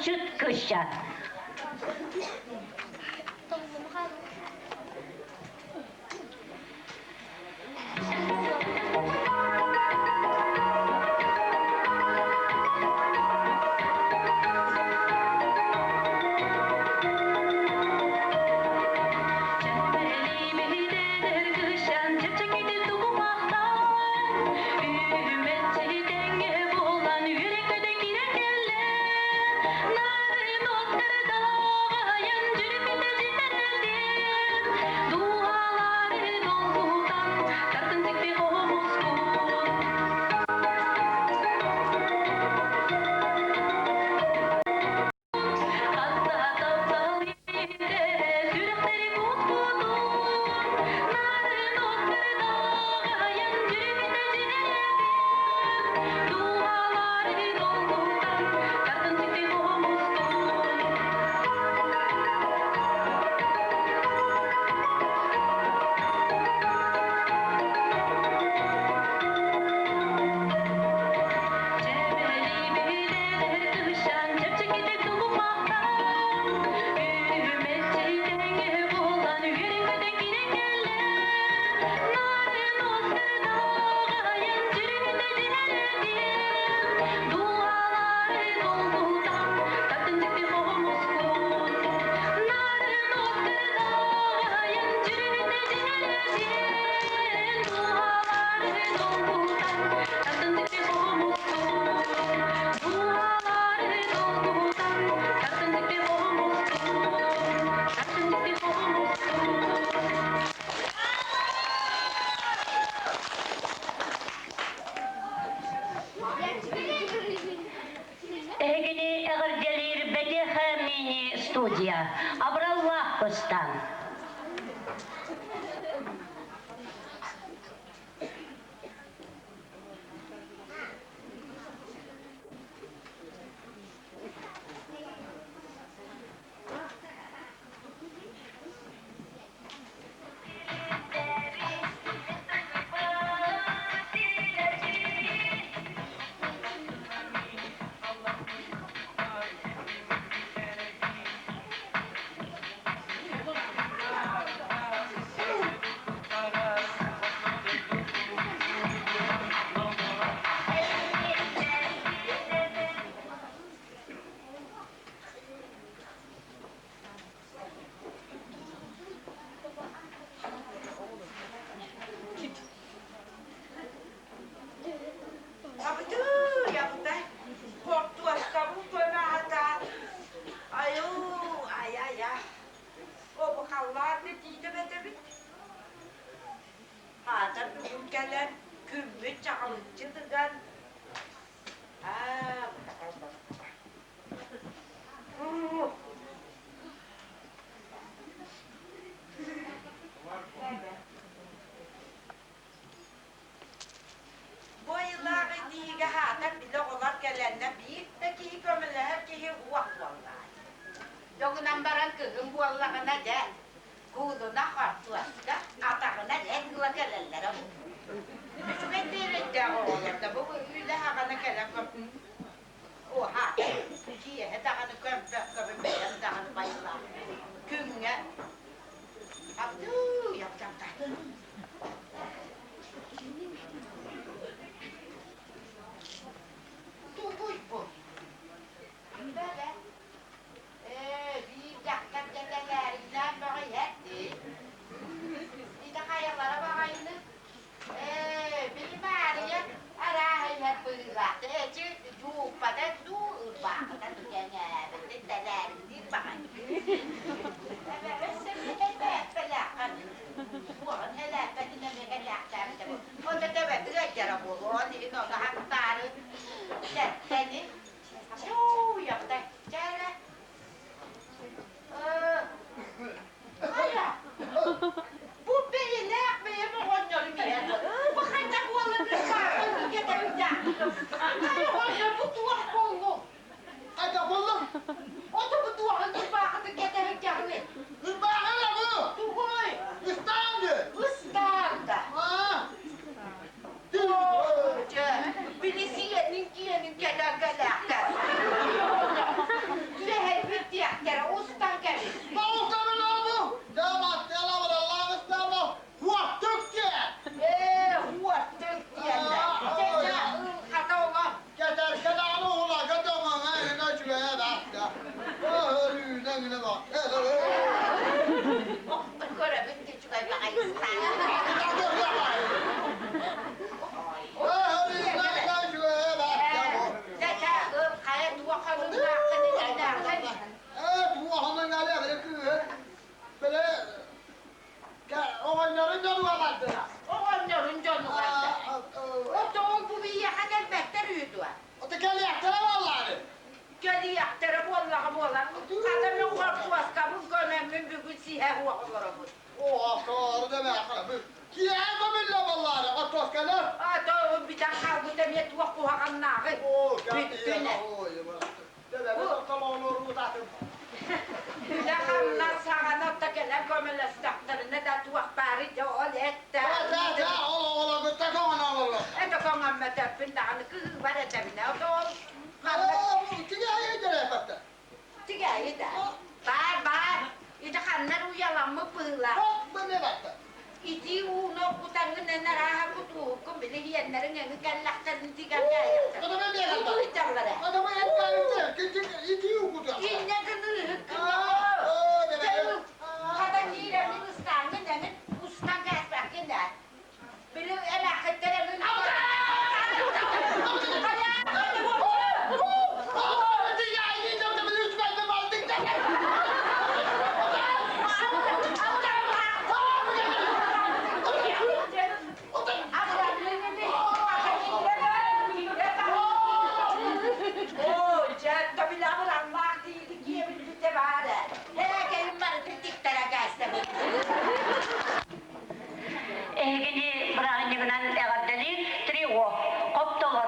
Хомусчут кыысчаан. Эһигини эҕэрдэлиир Бэтиэхэ мини-студия Абыраллаах Кыстан. Абытыы, абытай, хортуоскабын көмө Айуу, ай-ай-ай, обухаллаан да тиитэ бэтэбит. Аата бүгүн кэлэн, күммүт чаҕылыччы тыган, аа, Бу айылаах итиигэ хаатар били оҕолор кэлэннэр биир да киһи көмөлөһөр киһи уох буоллаҕа. Дьоҥунан баран кыһын буоллаҕына дьэ, куулуна хортуоска, атаҕынан эт ыла кэлэллэрэ буолуо. Үчүгэй биэрэйдээх оҕолор да бу үлэ аҕана кэлэн Уһа, киэһэ даҕаны көрбөккөбүн бэйэм даҕаны байылаах. Күҥҥэ Абдуу, ябдамтаатын. Тугуй бу? Бэбэ. Ээ, биир дьахтар дьэтэлээриҥнээн бөҕө иһэр дии. Ити хайалара баҕайыны? Ээ, били Маарыйа арааһа иһэр быһыылаах. Эчи дьууппата дуу, ырбаахыта түгэҥээбитин тэлээриҥниир баҕайы. Эбэ, өссө эппэлээххин. Уоҕун элээппэтин эмиэ кэтээхтээбитэ бу. Онно төбөтү ыалдьара буолуо, ол иһин ону хаттаары сэттэни. Чуу, чэ эрэ. Хайа, бу бэйэлээх бэйэм оҕонньорум иһэр. Бу хайдах буолла кырбаахын кэтэбитэ. Хайа оҕонньор бу туох буоллуҥ? Хайдах буоллуҥ? Ото бу туоҕун кырбаахытын кэтэһиккэҕиний? Ырбаахы бу! Тугуй? Ыстаан дыы! Ыстаан да. Аа! Дьэ, били сиэнин киэнин кэтэн кэлээхтэр. Көрөбүн да үчүгэй баҕайы ыстаан. Дьэ, хайа туох ханымнааххын иннинээххин? Оҕонньорун дьонугар да. Оттон бу биһиэхэ кэлбэттэр үһү дуо? Кэлиэхтэрэ буоллаҕа буолан, хата мин хортуоскабын көмөммүн бүгүн сиһэ суох олоробун. Ато бүтэн хаалбыт эмиэ туох куһаҕаннааҕый? Бүттүн ээ. Үлэ-хамнас саҕана да кэлэн көмөлөстөхтөрүнэ да туох баарый дьэ ол эт да Это көҥөммөтөппүн даҕаны кыһыыбар этэбинэ ото ол Тигээйи да баар баар ити ханна эрэ уйаламмыт быһыылаах итии ууну кутаҥҥын эн арааһа кутууһуккун били иэннэриҥ эҥи кэллэхтэрин тигэн кээһиэхтэр кутуһуйдаллар ээ инньэ гыныыһыккын хата киирэммин ыстааҥҥын эҥин устан кээспэккин ээ били эмээххиттэр эҥин Эһигини бырааһынньыгынан эҕэрдэлиир трио хоптолор.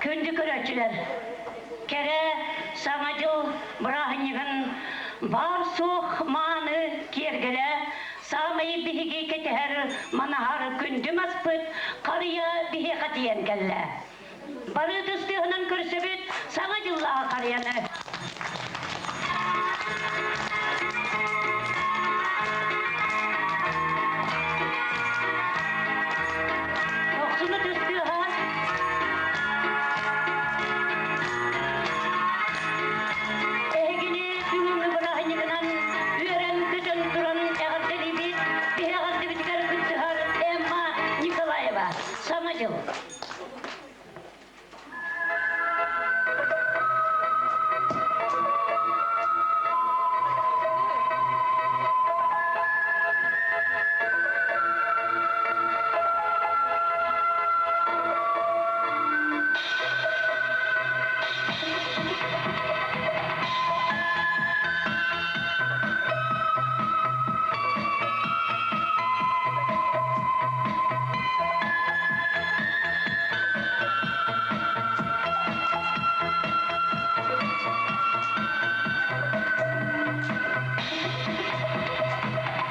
Күндү көрөөччүлэр, кэрэ Саҥа дьыл бырааһынньыгын баар-суох мааны киэргэлэ, саамай биһиги кэтэһэр манаһар күндү маспыт харыйа биһиэхэ тиийэн кэллэ. Бары ытыс тыаһынан көрсөбүт Саҥа дьыллааҕы харыйаны. Дохсун ытыс тыаһа. Эһигини бүгүҥҥү бырааһынньыгынан үөрэн-көтөн туран эҕэрдэлиибит. Биһи эҕэрдэбитигэр кыттыһар Эмма Николаева. Саҥа дьыл.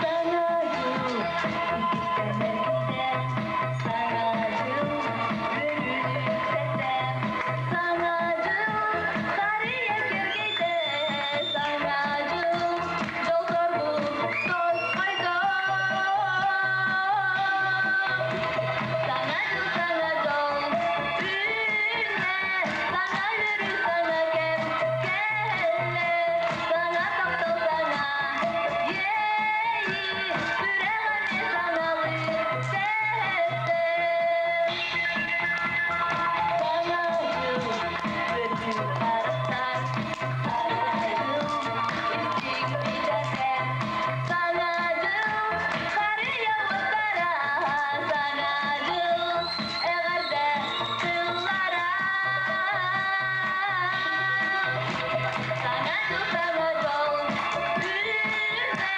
Саҥа дьыл иккистэнэргитэ, Саҥа дьыл үөрүүнү үксэтэ, Саҥа дьыл харыйа киэргэйдэ, Саҥа дьыл дьоллорбут тосхойдо. Саҥа дьыл, саҥа дьол үүннэ, саҥа үөрүү, саҥа кэм кэллэ, саҥа таптал, саҥа иэйии, сүрэх эмиэ саҥалыы тэптэ. Саҥа дьыл үөрдүү харахтар, саҥа дьыл истиҥ билэтэ, саҥа дьыл харыйа уоттара, саҥа дьыл эҕэрдэ тыллара. Саҥа дьыл, саҥа дьол үүннэ,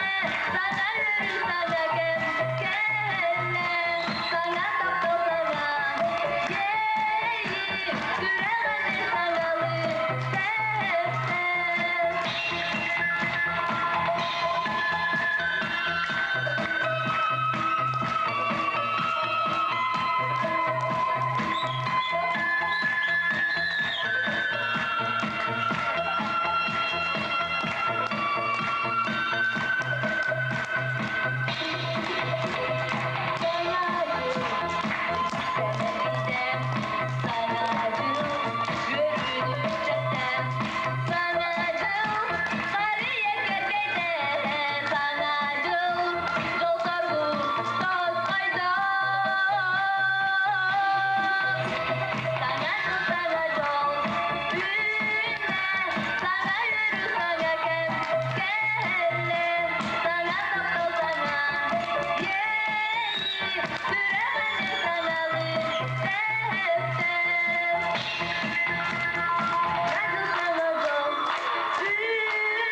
саҥа үөрүү, саҥа кэм кэллэ, саҥа таптал, саҥа иэйии, сүрэх эмиэ саҥалыы тэптэ. Саҥа дьыл иккистэнэргитэ, саҥа дьыл үөрүүнү үксэтэ, саҥа дьыл харыйа киэргэйдэ, саҥа дьыл дьол-соргу тосхойдо. Саҥа дьыл, саҥа дьол үүннэ, саҥа үөрүү, саҥа кэм кэллэ, саҥа таптал, саҥа иэйии, сүрэх эмиэ саҥалыы тэптэ. Саҥа дьыл, саҥа дьол үүннэ, саҥа үөрүү, саҥа кэм кэллэ,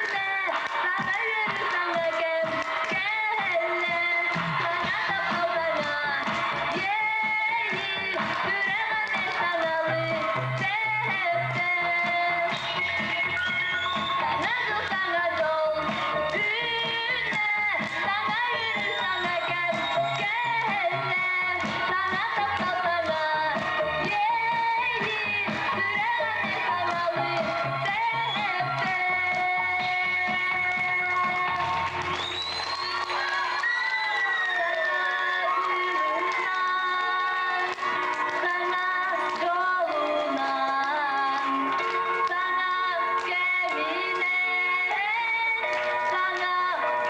саҥа таптал, саҥа иэйии, сүрэх эмиэ саҥалыы тэптэ. Саҥа дьыл, саҥа дьол үүннэ, саҥа үөрүү, саҥа кэм кэллэ, саҥа таптал, саҥа иэйии, сүрэх эмиэ саҥалыы тэптэ. Саҥа дьылынан, саҥа дьолунан, саҥа кэминэн, саҥа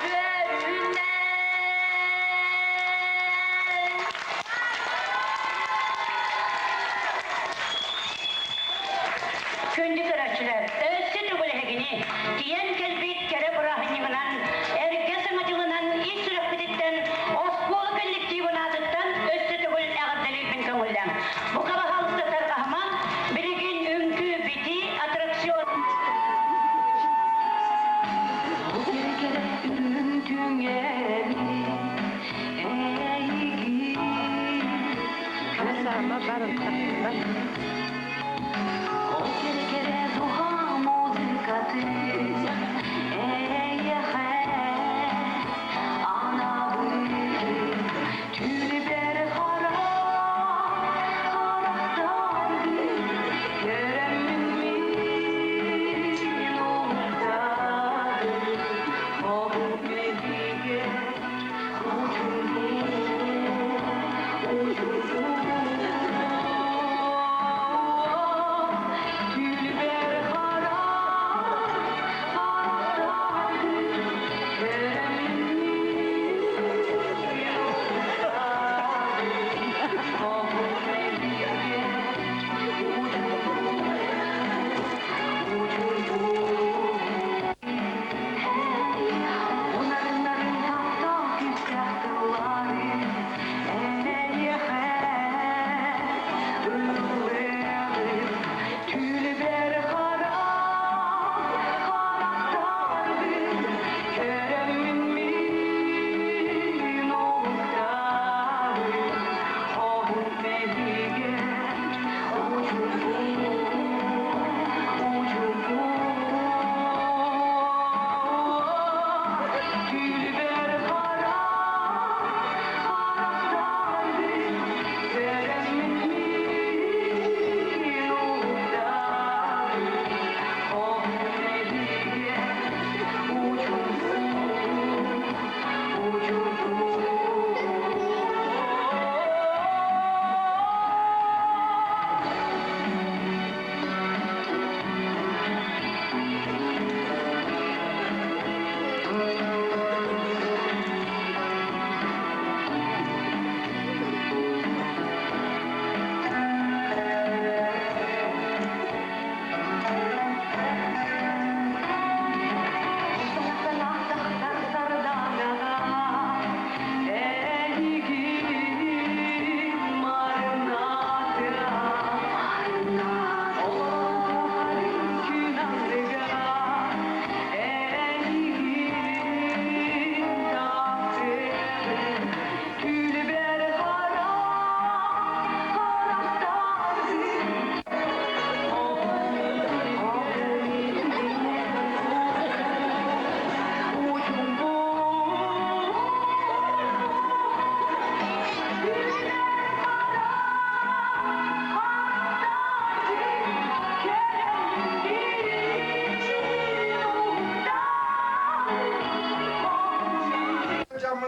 үөрүүнэн. Күндү көрөөччүлэр, өссө төгүл эһигини тиийэн кэлбит кэрэ бырааһынньыгынан, эргэ саҥа дьылынан ис сүрэхпититтэн оскуола коллективын аатыттан өссө төгүл эҕэрдэлиирбин көҥүллээҥ. Бука баһаалыста тарҕаһымаҥ, билигин үҥкүү битии аттракцион. Кэрэ үрүҥ түҥэни эйигин көрбүтүм. Ол кэрэ-кэрэ духа музыкатын эйиэхэ анабын. Түүлбэр хара харахтаргын.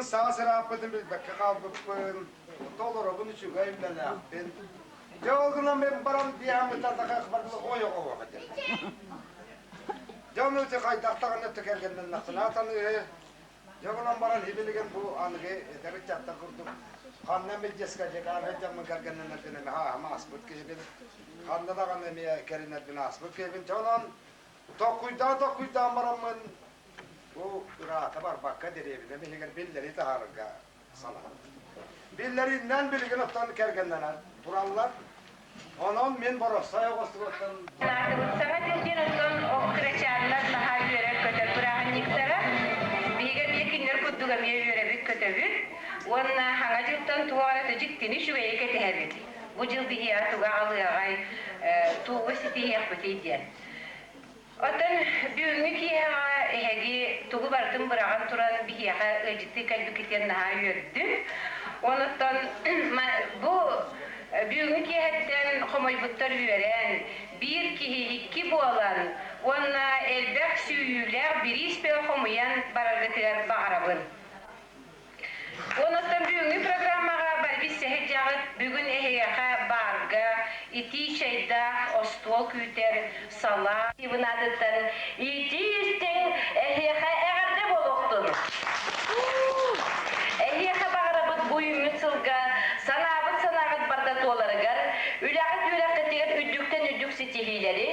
Саас ырааппытын билбэккэ хаалбыппын, толоробун үчүгэй үлэлээхпин. Дьэ ол гынан мен баран биһаммыттартаха барбыт ойоҕо этим. Дьэ ону ити хайдах даҕаны кэргэннэннэхпинэ атаныыһы. Дьэ гынан баран һибилигин бу аныгы эдэр ыччаттар курдук ханна эмит дискотекаҕа сылдьаммын кэргэннэнэрбин эмэ ааһым ааспыт киһибин. Ханна даҕаны эмиэ кэринэрбин ааспыт киһибин. Дьэ онон толкуйдаан-толкуйдаан бараммын бу ыраата барбакка дэриэбинэм иһигэр биллэрии таһаарарга санаатым. Биллэрииннэн билигин оттон кэргэннэнэн тураллар. Онон мин боростой оҕустубуттан Саҥа дьыл диэн оттон ол кырачааннар наһаа үөрэр-көтөр бырааһынньыктара. Биһиги эмиэ кинилэр курдук эмиэ үөрэбит-көтөбүт. Уонна Саҥа дьылтан туох эрэ дьиктини үчүгэйи кэтэһэбит. Бу дьыл биһиэхэ туга аҕалыаҕай, тугу ситиһиэхпитий диэн. Оттон бүгүҥҥү киэһэҕэ эһиги тугу барытын быраҕан туран биһиэхэ ыалдьыттыы кэлбиккитигэр наһаа үөрдүм. Онуттан бу бүгүҥҥү киэһэттэн хомойбуттар үөрэн, биир киһи икки буолан уонна элбэх сүүйүүлээх бириис бөҕө хомуйан бараргытыгар баҕарабын. Онуттан бүгүҥҥү программаҕа барбит сэһэрдьэҕит бүгүн эһиэхэ баарга итии чайдаах остуол күүтэр салаа аатыттан итии истиҥ эһиэхэ эҕэрдэ буолуохтун! Эһиэхэ баҕарабыт бу үүммүт сылга санаабыт санааҕыт барыта туоларыгар, үлэҕит үөрэххитигэр үрдүктэн үрдүк ситиһиилэри,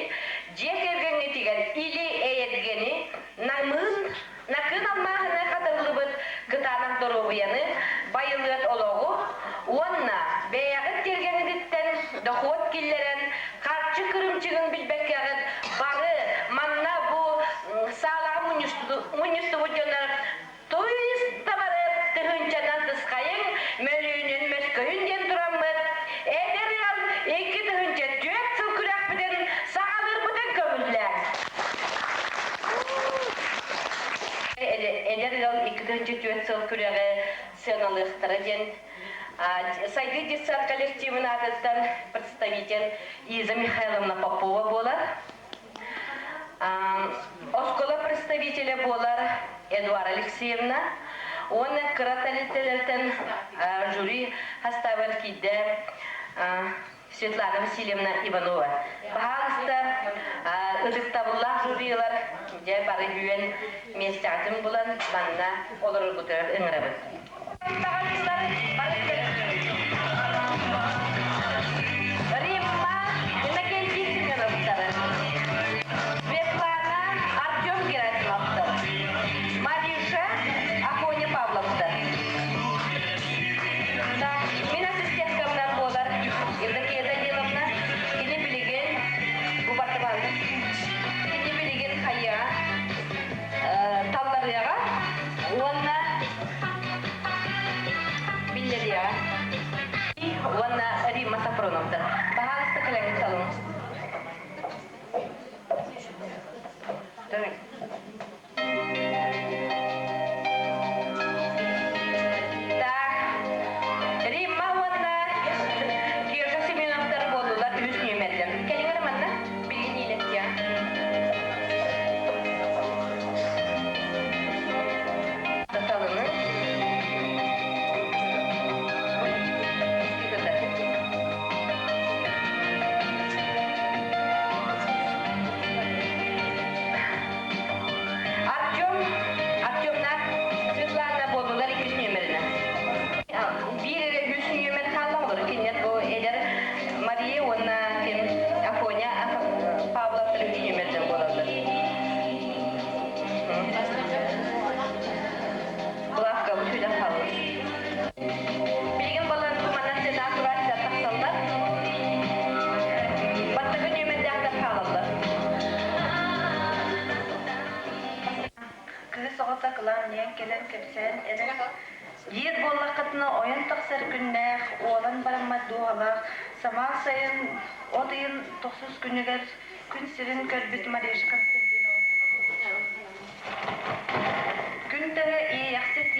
дьиэ кэргэҥҥитигэр или эйэргэни, намыын Накыын алмааһына хатыллыбыт кытаанах доруобуйаны, байылыат олоҕу уонна бэйэҕит тиэргэҥҥититтэн дохуот киллэрэн, харчы кырыымчыгын билбэккэҕит бары манна бу саалаҕа мунньустубут дьоннор туриста бары тыһыынчанан тысхайыҥ, мөлүүнүн мөскөйүн диэн тураммыт, эдэр ыал 2004 сыл күрэхпитин саҕалыырбытын көҥүллээҥ. Эдэр ыал 2004 сыл күрэҕи сыаналыахтара диэн Сайдыы детсад коллективын аатыттан представитель Иза Михайловна Попова буолар. Оскуола представителэ буолар Эдуард Алексеевна уонна кыра тэрилтэлэртэн жюри хастаабар киирдэ Светлана Васильевна Иванова. Баһаалыста ытыктабыллаах жюрилар дьэ бары үөн миэстэҕитин булан манна олороргутугар ыҥырабыт. Римма Иннокентий Семеновтары, Светлана Артем Герасимовтар, Мариша Афоня Павловтар. Так, мин ассистенткабынан буолар Евдокия Даниловна, кини билигин бу бартыбаалга кини билигин хайыа талларыаҕа уонна биллэриэҕэ уонна Римма Сафроновтар. Баһаалыста кэлэҥҥит салын. Так, Римма уонна Кеша Семеновтар буоллулар үһүс нүөмэрдэр. Кэлиҥ манна, билигин иилэттиэ. Таталыны. Артем, Артемнаах Светлана буоллулар иккис нүөмэринэн. Биир эрэ үс нүөмэр хаалла олор. Кинилэр бу эдэр Мария уонна ким Афоня Павловтар үс нүөмэрдэн буолаллар. Булавка бу сүүдэн хаалла. Билигин балар манна сетаах турааччылар тахсаллар. Бастакы нүөмэрдээхтэр хаалаллар. Кыыс оҕото кылаан кэлэн кэпсээн эрэ Диир буоллаххытына ойон тахсар күннээх, уолан бараммат дууһалаах, самаан сайын от ыйын тохсус күнүгэр күн сирин көрбүт Мариша Константинова Күн тэҥэ Иэйэхсит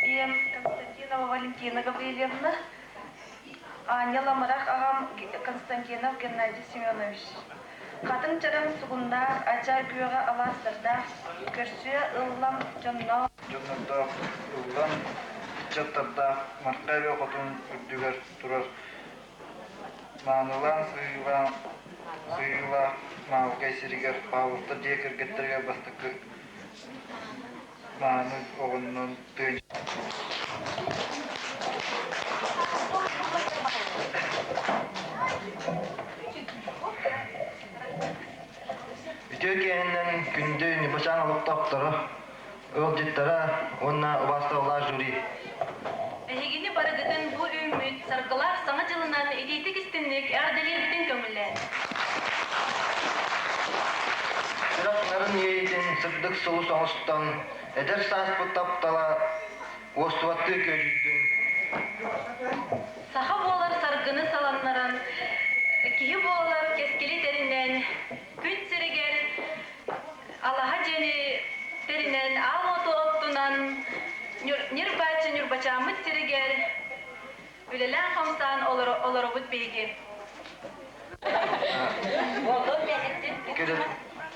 ийэм Константинова Валентина Гаврильевна, Аанньал амарах аҕам Константинов Геннадий Семенович. Хатыҥ чараҥ сугуннаах, ача күөҕэ алаастардаах, көрсүө ыллам дьонноох Дьоннордоох ыллам. ыччаттардаах Марха Эбэ Хотун үрдүгэр турар маанылаан сыһыылаах сыһыылаах Маалыкай сиригэр Павловтар дьиэ кэргэттэригэр бастакы мааны оҕоннон тыын Үтүө киэһэннэн күндү Ньурбачаан олохтоохторо, ыалдьыттара уонна убаастабыллаах жюри. Эһигини барыгытын бу үүммүт саргылаах Саҥа дьылынан итиитик-истинник эҕэрдэлиирбитин көҥүллээн. Сүрэх нарын иэйиитин сырдык сулус оҥостон, эдэр сааспыт таптала уостубаттыы күөдьүйдүн. Саха буолар саргыны саланнаран, киһи буолар кэскили тэринэн, күн сиригэр алаһа дьиэни тэринэн, аал уоту оттунан, ньир-бааччы Ньурбачааммыт сиригэр үлэлээн-хамсаан олоробут биһиги.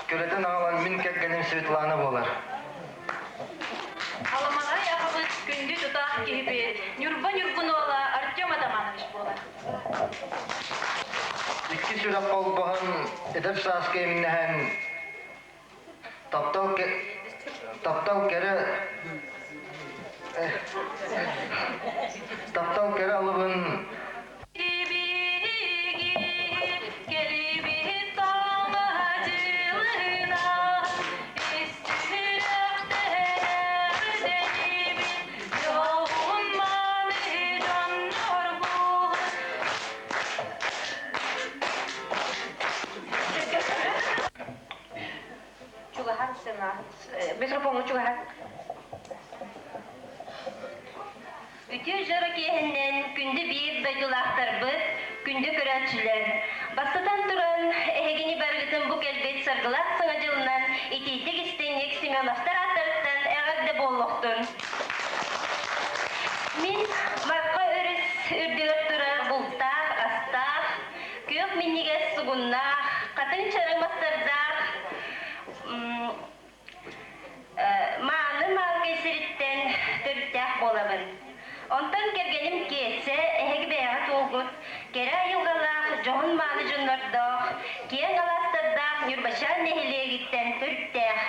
Көлөтөн аҕалан мин кэргэним Светлана буолар. Аламаҕай аҕабыт күндү тутаах киһибит Ньурба Ньургунуола Артем Атаманович буолар. Икки сүрэх холбоһон, эдэр сааска имнэһэн, таптал, таптал кэрэ таптал кэрэ алыбын Чугаһар сына. Микрофоҥҥа чугаһар. Үтүө дьоро киэһэннэн күндү биир дойдулаахтарбыт, күндү көрөөччүлэр! Бастатан туран, эһигини барыгытын бу кэлбит саргылаах Саҥа дьылынан итиитик-истиҥник Семеновтар ааттарыттан эҕэрдэ буолуохтун! Мин Марха өрүс үрдүгэр турар бултаах, астаах, күөх минньигэс сугуннаах, хатыҥ чараҥ мастардаах Мааны Маалыкай сириттэн төрүттээх буолабын. Онтон кэргэним Киэсэ эһиги бэйэҕит уолгут, кэрэ айылҕалаах, дьоһун-мааны дьоннордоох, киэҥ алаастардаах Ньурбачаан нэһилиэгиттэн төрүттээх.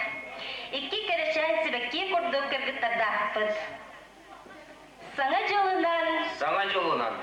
Икки кэрэчээн сибэкки курдук кыргыттардаахпыт. Саҥа дьылынан! Саҥа дьылынан!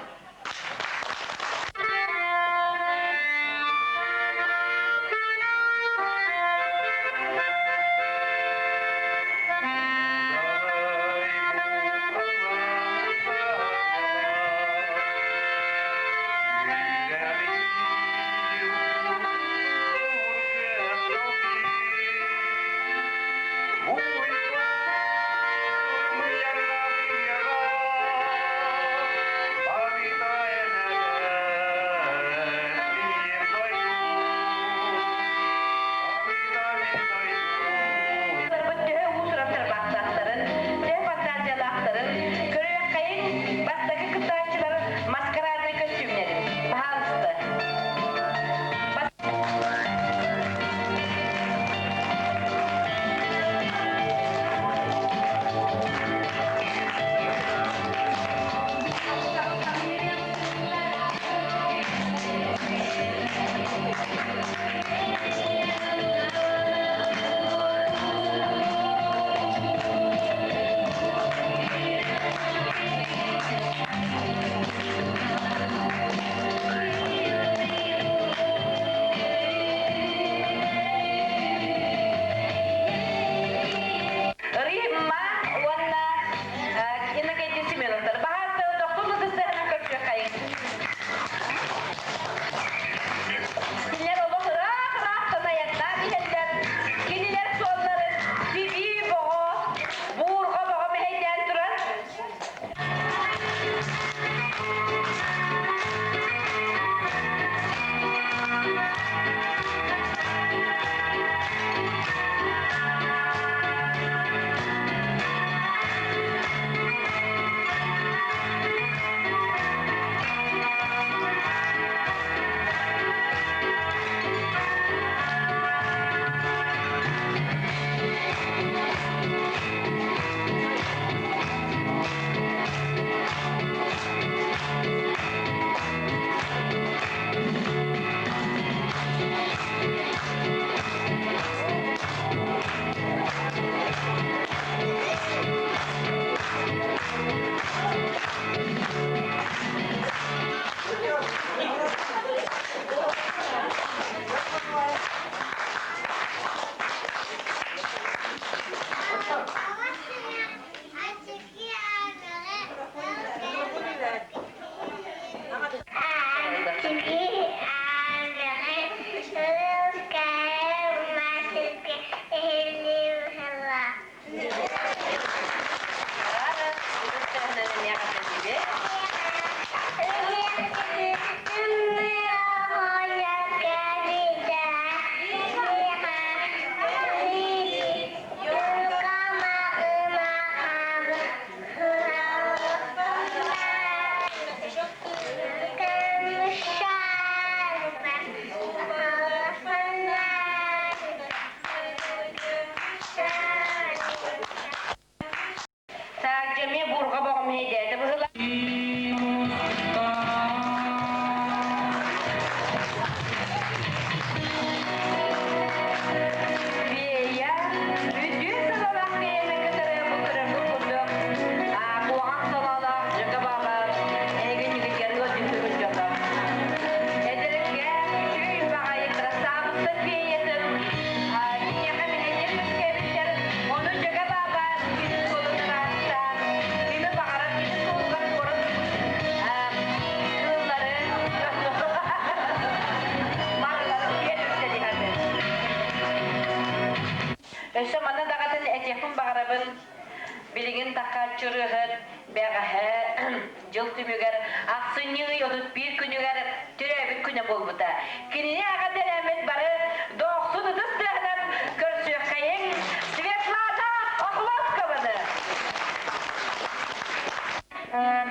Өссө манна даҕатын этиэхпин баҕарабын, билигин такааччы ырыаһыт бэҕэһээ дьыл түмүгэр ахсынньы ый 31 күнүгэр төрөөбүт күнэ буолбута. Кинини аҕа дэлээммит бары дохсун ытыс тыаһынан көрсүөххэйиҥ Светлана Охлопкованы!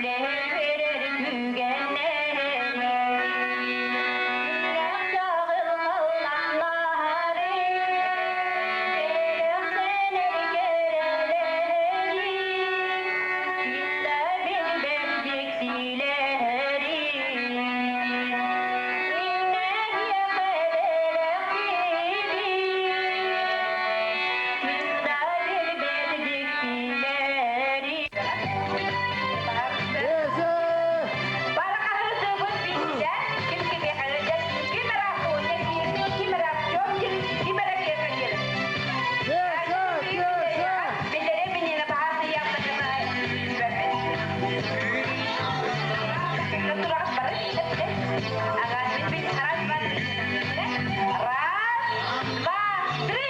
Лэһэрэр түгэннэри Раз, два, три!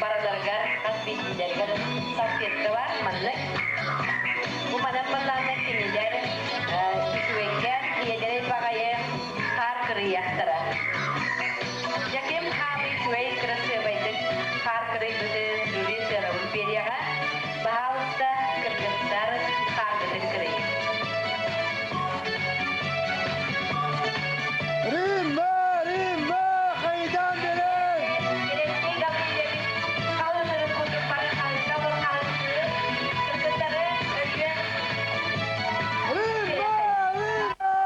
Барыларыгар хас биирдиилэригэр салфетка бар маннык. Бу манан баллааннар кинилэр үчүгэйкээн ийэлэрэй баҕайы хаар кырыйыахтара. Дьэким хаамыы үчүгэй кырасыабайдык хаар кырыйбытын жюри сыанабын биэриэҕэ. Баһаалыста, кыргыттар, хааргытын кырыйын. Римма, Римма, хайдан берей! Терентей Гаврильевич халыҥ ырыт курдук бары хаһыҥка хаһыҥкыы кыргыттары өйүө Римма, Римма!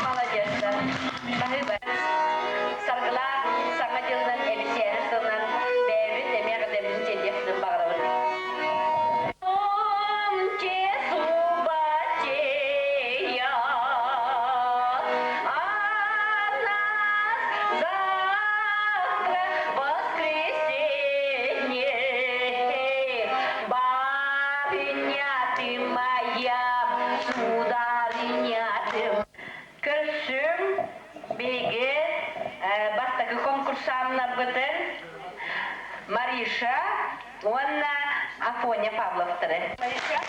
Маладьыастар. Баһыыба. Саргылаах саҥа дьылынан эбисиэри сылынан бэйэбит эмиэ эҕэрдэбитин тиэрдиэхпитин баҕарабыт. Барыня ты моя, сударыня ты. Көрсүм биһиги бастакы конкурсааннарбытын Мариша уонна Афоня Павловтары. Мариша.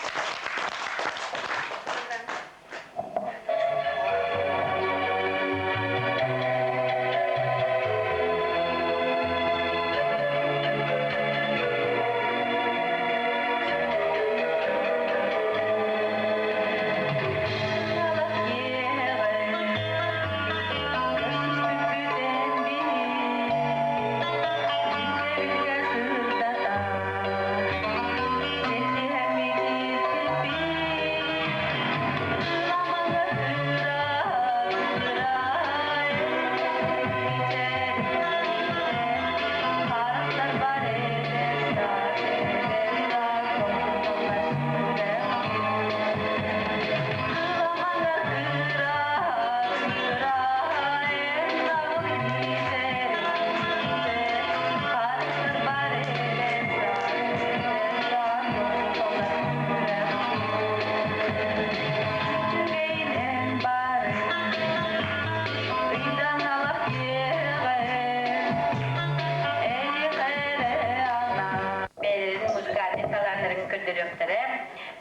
Бэйэлэрин музыкальнай талааннарын көрдөрүөхтэрэ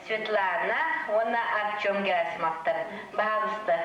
Светлана уонна Артем Герасимовтар. Баһаалыста.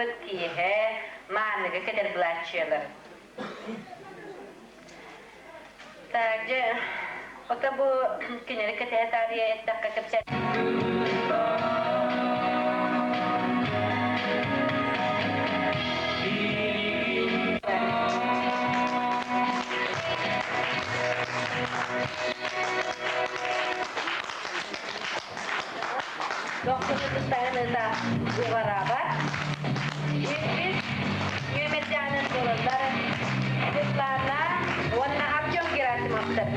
ааспыт киэһэ мааныга кэтэр былааччыйалар. Так, дьэ, ото бу кинилэри кэтэһэ таарыйа эттэххэ кэпсээн Дохсун уҕараабат. Үһүс нүөмэрдээнин буолаллар Светлана уонна Артем Герасимовтар.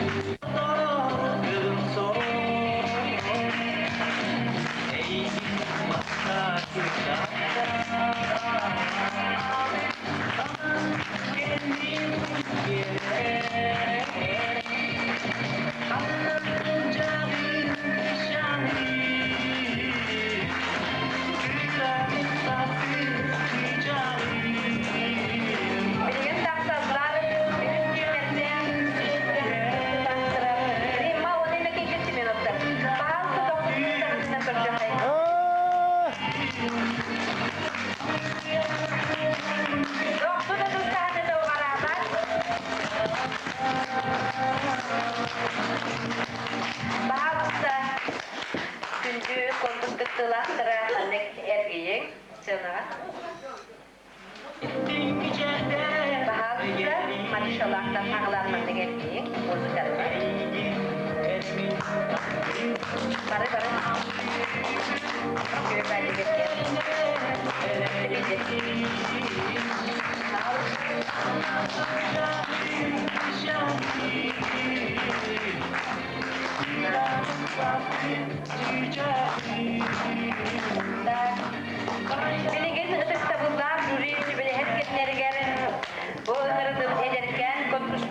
Билигин тахсаллар үһүс нүөмэрдээх Римма уонна Иннокентий Семеновтар. Паһаалыста тохсун көрдөхөй. Дохсун ытыстаһыныта уҕараабат. Баһаалыста күндү конкурс кыттыылаахтара ханнык эргийиҥ сыанаҕа. Баһаалыста Маришалаахтан хаҕылаан маннык эргийиҥ музыканнар. Бары бары. Билигин ытыктабыллаах жюри сүбэлэһэр кэмнэригэр бу ыҥырыллыбыт эдэркээн конкурс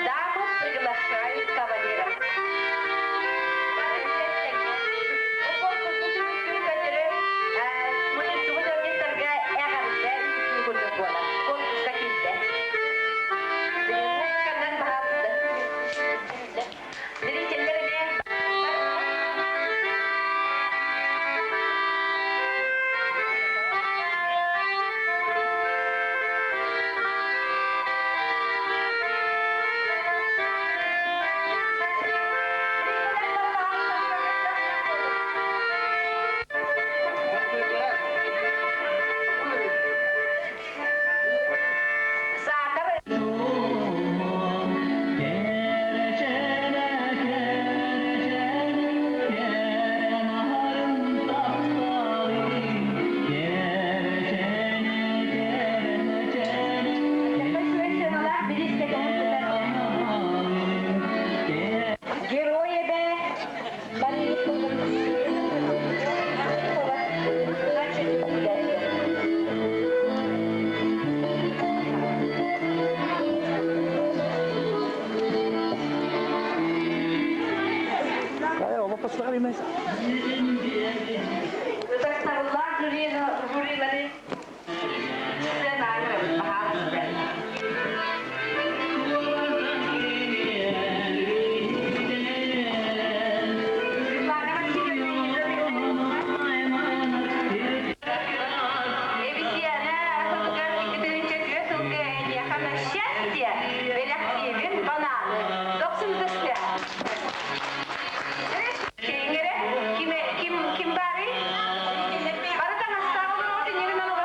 Дамы приглашают кавалера. Зрителлер эмиэ Саатар Герой эбэ Ытыктабыллаах жюрилары сценаҕа баһаалыста. Светлана Васильевна Эбисиэнэ сылыгар 2 тыһыынча сылга эйиэхэ на счастье бэлэхтиибин бананы. Дохсун ытыстыа. Киҥэрэ ким ким ким баарый? Бары таҥастаах олороҕут иннигин.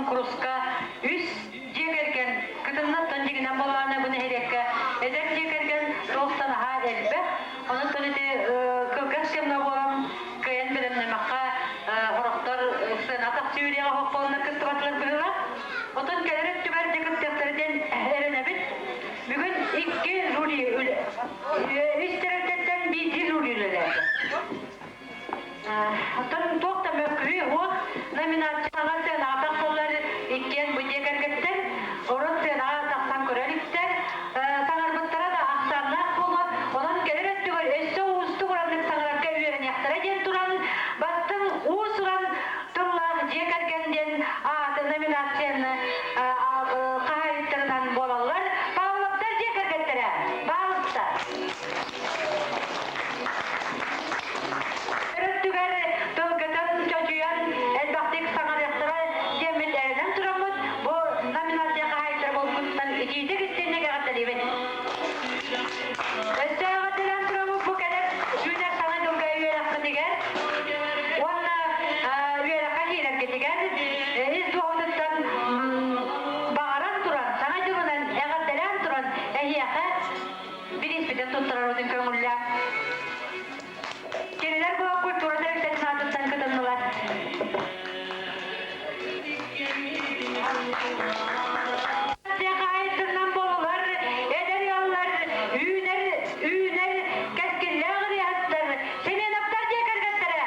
куонкуруска үс дьиэ кэргэн кытыннаттан дьиҥинэн буоллаҕына бу нэһилиэккэ эдэр дьиэ кэргэн туохтан аһаа элбэх. Онон ити кылгас кэмҥэ буолан кыайан бэлэмнэмэххэ сорохтор сыана тахсы үөрүйэҕэ хоппуоннар кыттыбатылар быһыылаах. Отон кэлэр өттүгэр дьэ кыттыахтара диэн эрэнэбит. Бүгүн икки жюри үс тэрилтэттэн биирдии жюри үлэлээтэ. Оттон туох да мөккүһүү суох номинацияҕа сыанаҕа тахсаллар иккиэн бу дьиэ кэргэттэр урут сыанаҕа тахсан көрө иликтэр саҥарбыттара да ахсааннаах буолуо онон кэлэр өттүгэр өссө уустук ураннык саҥарарга үөрэниэхтэрэ диэн туран бастыҥ уус-уран тыллаах дьиэ кэргэн диэн ааты номинацияны хаһаайыттарынан буолаллар Павловтар дьиэ кэргэттэрэ Баалыста Өрөттүгэр тылгытын чочуйан элбэхтик саҥарыахтара диэммит эрэнэн тураммыт бу номинация хаһаайыттара буолбутунан итиитик истиҥник эҕэрдэлиибит. Өссө эҕэрдэлээн тураммыт бу кэлэр үүнэр саҥа дьылга үөрэххитигэр уонна үөрэххэ киирэргитигэр ис дууһабытыттан баҕаран туран, саҥа дьылынан эҕэрдэлээн туран эһиэхэ бирииспитин туттарарбытын көҥүллээн Кинилэр бу культура тэрилтэтин аатыттан кытыннылар. Хаһаайыттарынан буолулар, эдэр ыаллар, үүнэр, үүнэр кэскиллээх ырыаһыттар, Семеновтар дьиэ кэргэттэрэ.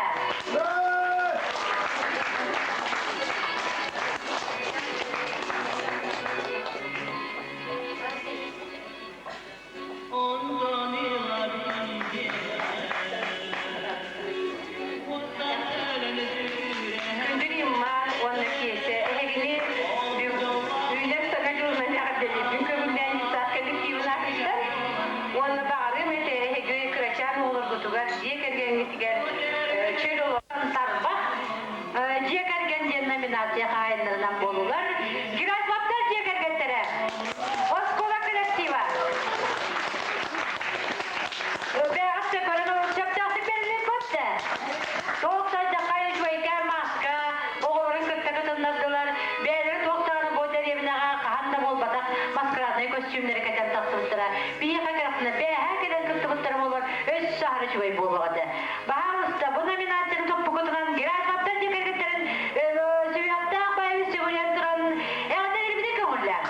Күндү Римма уонна Киэсэ эһигини үүнэр саҥа дьылынан эҕэрдэлиирбин көҥүллээн дьыссаат коллективын аатыттан уонна баҕарыам этэ эһиги кырачаан оҕолоргутугар дьиэ кэргэҥҥитигэр чөл олорон тарбах дьиэ кэргэн диэн номинация хаһаайыннарынан буолулар Герасимовтар дьиэ кэргэттэрэ Оскуола коллектива. Бэҕэсчэ көрөн сөптөөхтүк бэриллин көттө. Туох сайдаххай үчүгэйкэ маска оҕолорун кытта кытыннардылар. Бэйэлэрэ туох даҕаны бу дэриэбинэҕэ хаһан да буолбатах маскараднай көстүүмнэри кэтэн тахсыбыттара. Биһиэхэ кэрэхсэнэ бээһээ кэлэн кыттыбыттара буоллар өссө аһары үчүгэй буолуох этэ. Баһаалыста бу номинацияны туппукутунан Герасимовтар дьиэ кэргэттэрин сүһүөхтээх байабы сүгүрүйэн туран эҕэрдэлэрбитин көҥүллээҥ.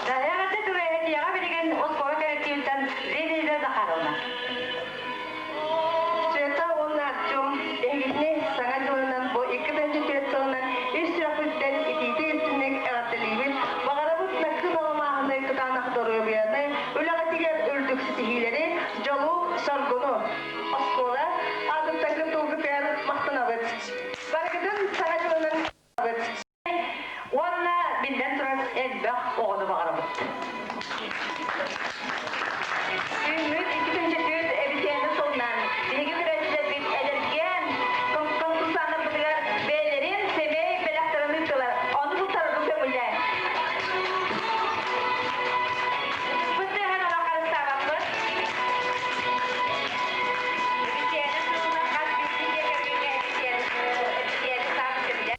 Эҕэрдэ түгэһэтиэҕэ билигин оскуола коллективиттан Лидия Захаровна. Света уонна Артем эһигини Саҥа дьылынан бу 2004 сылынан ис сүрэхпиттэн итиитик-истиҥник эҕэрдэлиибит. Баҕарабыт накыын аламааһыны кытаанах доруобуйаны, үлэҕитигэр үрдүк ситиһиилэри, дьолу-соргуну! Оскуола аатыттан кыттыылгытыгар махтанабыт. Барыгытын Саҥа дьылынан Уонна биллэн турар элбэх оҕону баҕарабыт. Үүммүт 204 эбисиэнэ сылынан биһиги көрөөччүлэрбит эдэркээн конкурсаннарбытыгар бэйэлэрин сэмэй бэлэхтэрин ыыттылар. Ону туттарарга көҥүллээн. Бу тыаһын олох харыстаабаппыт. Эбисиэнэ сылынан хас биирдии дьиэ кэргэҥҥэ эбисиэнэ саамай сөбүлээн.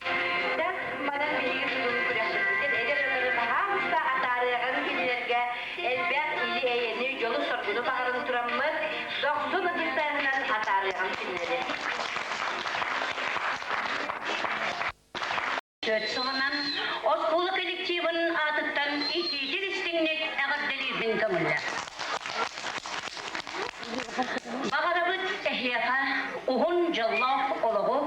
Манан биһиги бүгүҥҥү күрэхпитин эдэр дьоннору баһаалыста атаарыаҕыҥ кинилэргэ элбэх или-эйэни, дьолу-соргуну баҕаран тураммыт, дохсун ытыстааһынан атаарыаҕым кинилэри. Төрт сылынан оскуола коллективын аатыттан итиитик истиҥник эҕэрдэлиирбин көҥүллэр. Баҕарабыт эһиэхэ уһун дьоллоох олоҕу,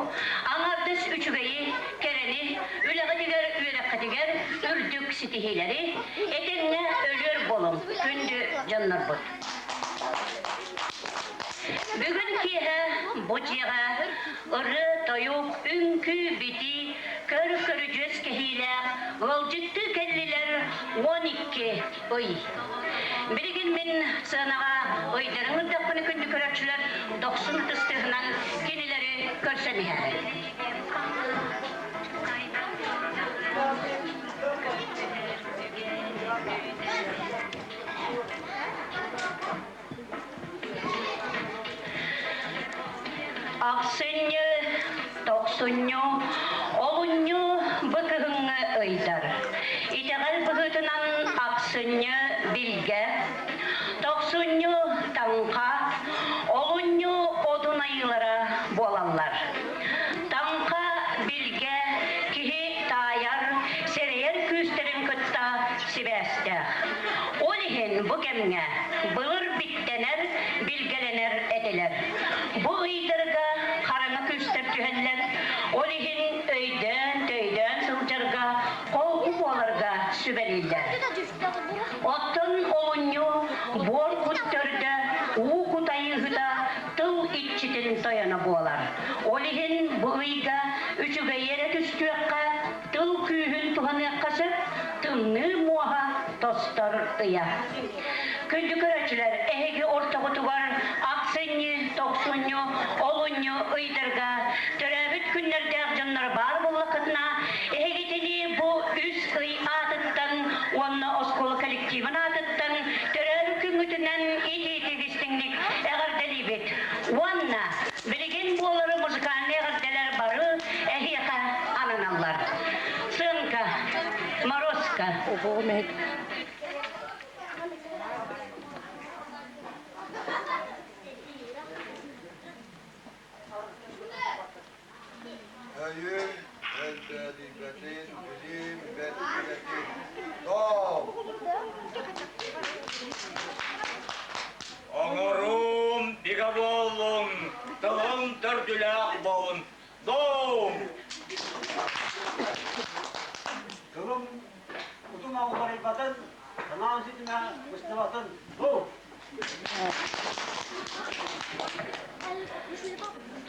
аҥардас үчүгэйи, кэрэни, үлэҕитигэр, үөрэххитигэр үрдүк ситиһиилэри, этэҥҥэ өлүөр буолуҥ, күндү дьоннорбут. Бүгүн киэһэ бу дьиэҕэ ырыа-тойук, үҥкүү-битии, көр-көрүдьүөс кэһиилээх ыалдьыттыы кэллилэр 12 ый. Билигин мин сыанаҕа ыйдарын ырдахпына күндү көрөөччүлэр дохсун ытыс тыаһынан кинилэри көрсөн иһэр. Ахсынньы тохсунньу, олунньу бу кыһыҥҥы ыйдар. Итэҕэл быһыытынан ахсынньы билгэ, тохсунньу таҥха, олунньу одун айыылара буолаллар. Таҥха билгэ киһи таайар, сэрэйэр күүстэрин кытта сибээстээх. Ол иһин бу кэмҥэ былыр биттэнэр, билгэлэнэр этилэр. Бу ыйдарга хараҥа күүстэр түһэллэр, ол иһин өйдөөн-төйдөөн сылдьарга, холку буоларга сүбэлииллэр. Оттон олунньу буор кут төрдө, уу кут айыыһыта тыл иччитин тойоно буолар. Ол иһин бу ыйга үчүгэйи эрэ түстүөххэ, тыл күүһүн туһаныахха сөп, тымныы муоһа тостор ыйа. Күндү көрөөччүлэр, эһиги ортоҕутугар ахсынньы, тохсунньу, олунньу ыйдарга төрөөбүт күннэрдээх дьоннор баар буоллаххытына, эһигитини бу үс ый аатыттан уонна оскуола коллективын аатыттан төрөөбүт күҥҥүтүнэн итиитик истиҥник эҕэрдэлиибит. Уонна билигин буолары музыкальнай эҕэрдэлэр бары эһиэхэ ананаллар. Сыанка, Морозко. Өйүм өлбөөдүйбэтин, билим бэрдибэтин. Доо! Оҥоруум бигэ буоллун, тылым төрдүлээх буолун. Доо! Тылым утум алҕарыйбатын, санаам ситимэ быстыбатын. Доо!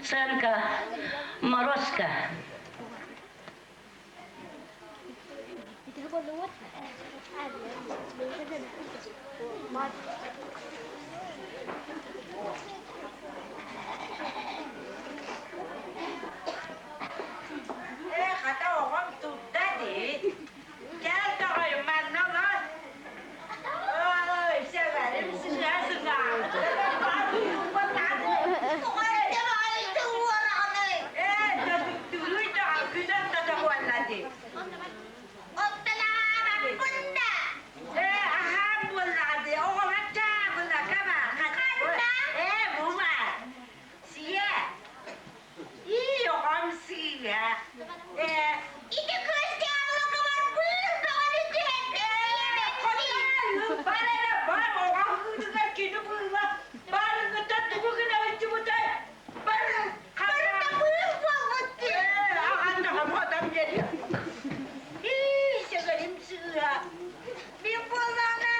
Сценка Морозко. Ээ, хата оҕом турда дии. Кэл тоҕойум манна олор. Ой, сэбэрим сыҥа-сыҥа. Ээ, төбүктүүрүй даҕа күнэн тото буолла дии. Ээ, аһаан буоллаҕа дии. Оҕолор чаабыла кама. Ээ, бума. Сиэ. Ии, оҕом сыыһа. Ээ, Ити кыыс дьаабылыкабар быыс бөҕөнү түһэрдэ. Бар эрэ, бар, оҕо аһыытыгар кини быыла. Барыгыта тугу гына сылдьыбытай? Бар, Барыта быыс буолбут дии. Ээ, аҕан даҕам хотон биэриэ. Ии, сэгэлим сыыһа. Мин буоллаҕына,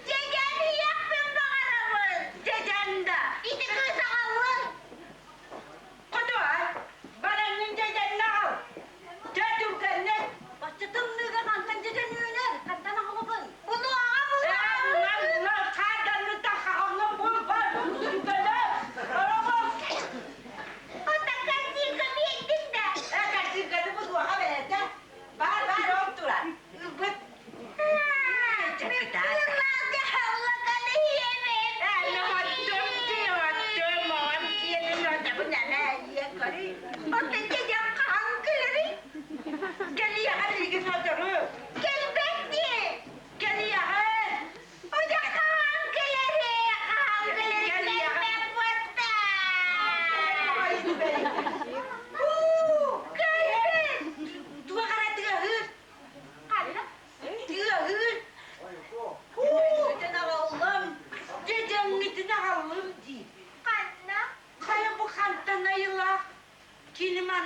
дьэдьэн иһиэхпин баҕарабын. Дьэдьэн да. Ити кыыс аҕаллын. Хотуой, бараҥҥын дьэдьэннэ аҕал. Дьэ, түргэнник. Бачча тымныыга хантан дьэдьэн үүнэр? Хантан аҕалабын? Булуоҕа, Ээ, булуоҕа. булан, булан, хаарданны таххаҕаҥҥын бул, бар, түргэнэ. Барабын. Ота корзинка биэрдим да. Ээ, корзинканы булуоҕа бэйэтэ. Бар, бар, ол турар. Ылбыт. Мин кыыллаах дьаһаллаканы иһэбин. Ээ, оттум дии, оттум, оҕом киэнин отабын эмэ ийэ көрүй. Оттон дьэдьэн хаһан кэлэрий? Кэлиэҕэ билигин сотору. Кэлбэт дии. Кэлиэҕэ. Одьа хаһан кэлэрий? Хаһан кэлэрий? Кэлиэҕэ. Кэлбэт буолта. Уу, Кэлбэт. туох эрэ тыаһыыр. Ханна? Тыаһыыр. Уу, аҕаллым. Дьэдьэҥҥитин аҕаллым дии. Ханна? Хайа бу хантан айылаах? Кини манна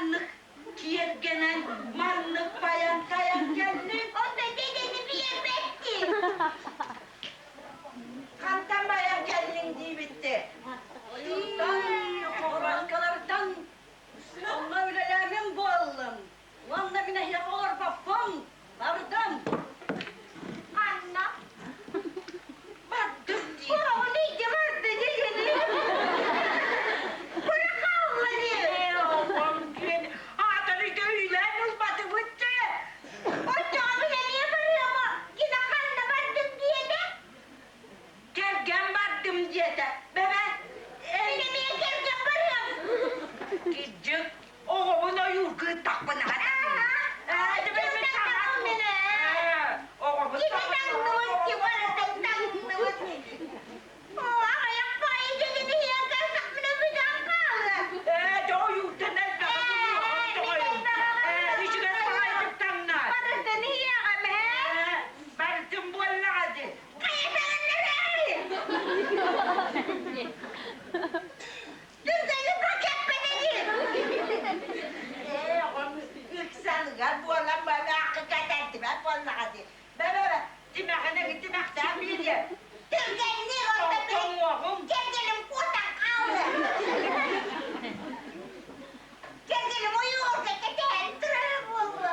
Тиийэн. Түргэнник Тоҥуоҕум. Кэргэним куотан хаалла. Кэргэним ойуурга кэтэһэн турара буолуо.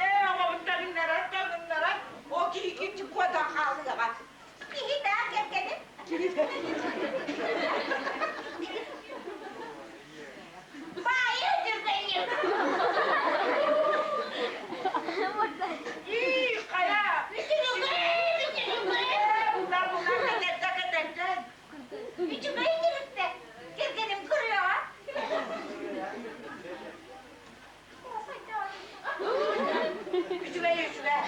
Ээ, оҕобун таҥыннаран, таҥыннаран, ол киһи куотан хаалыаҕа. Киһи да кэргэним. Баайы түргэнник. Ии, хайа! Үчүгэй, үчүгэй. Була була кэтэрдэ кэтэрдэн. Үчүгэй дьүрүттэ. Кэргэним көрүөҕэ. Үчүгэй үчүгэй.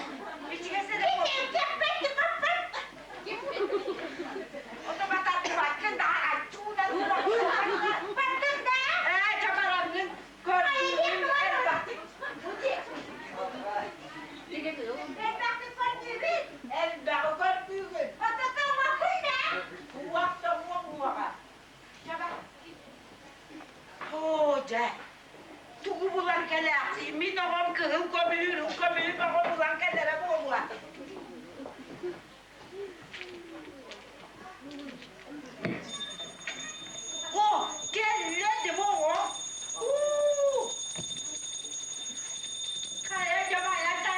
Үчүгэй сэрэ. Ото батардыбаккын да аччуунан Баттын да. Ээ, чабарамнын көрдүүгүн элбэхтик. Элбэхтик көрдүүгүн. Элбэҕи көрдүүгүн. Ото тоҥоккун да. Уох тоҥуох уоҕа. Чаба. Оо, дьэ. Тугу булан кэлээхсий? Мин оҕом кыһыл көмүһү, үрүҥ көмүһү бөҕө булан кэлэрэ буолуо. О, кэллэ дим оҕо. Уу! Хайа дьабайа та.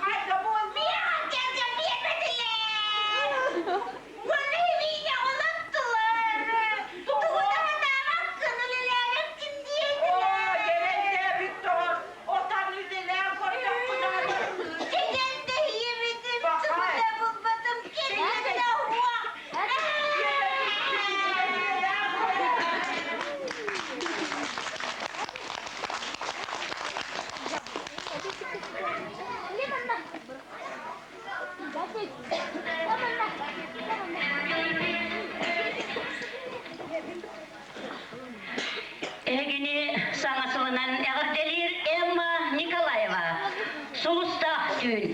Хайда буол. Миэхэ кэргэн биэрбэтилэр. Уонна миигин олоттулар. Тугу да сатаабаккын, үлэлээбэккин Оо, диэтилэр. дьэрэлдээбит доҕор, отан үлэлээн көрдөхпүнэ Кэлэн да ийэбитим, тугу да булбатым, кэлэн да уох. Эһигини саҥа сылынан эҕэрдэлиир Эмма Николаева. Сулустаах түүн.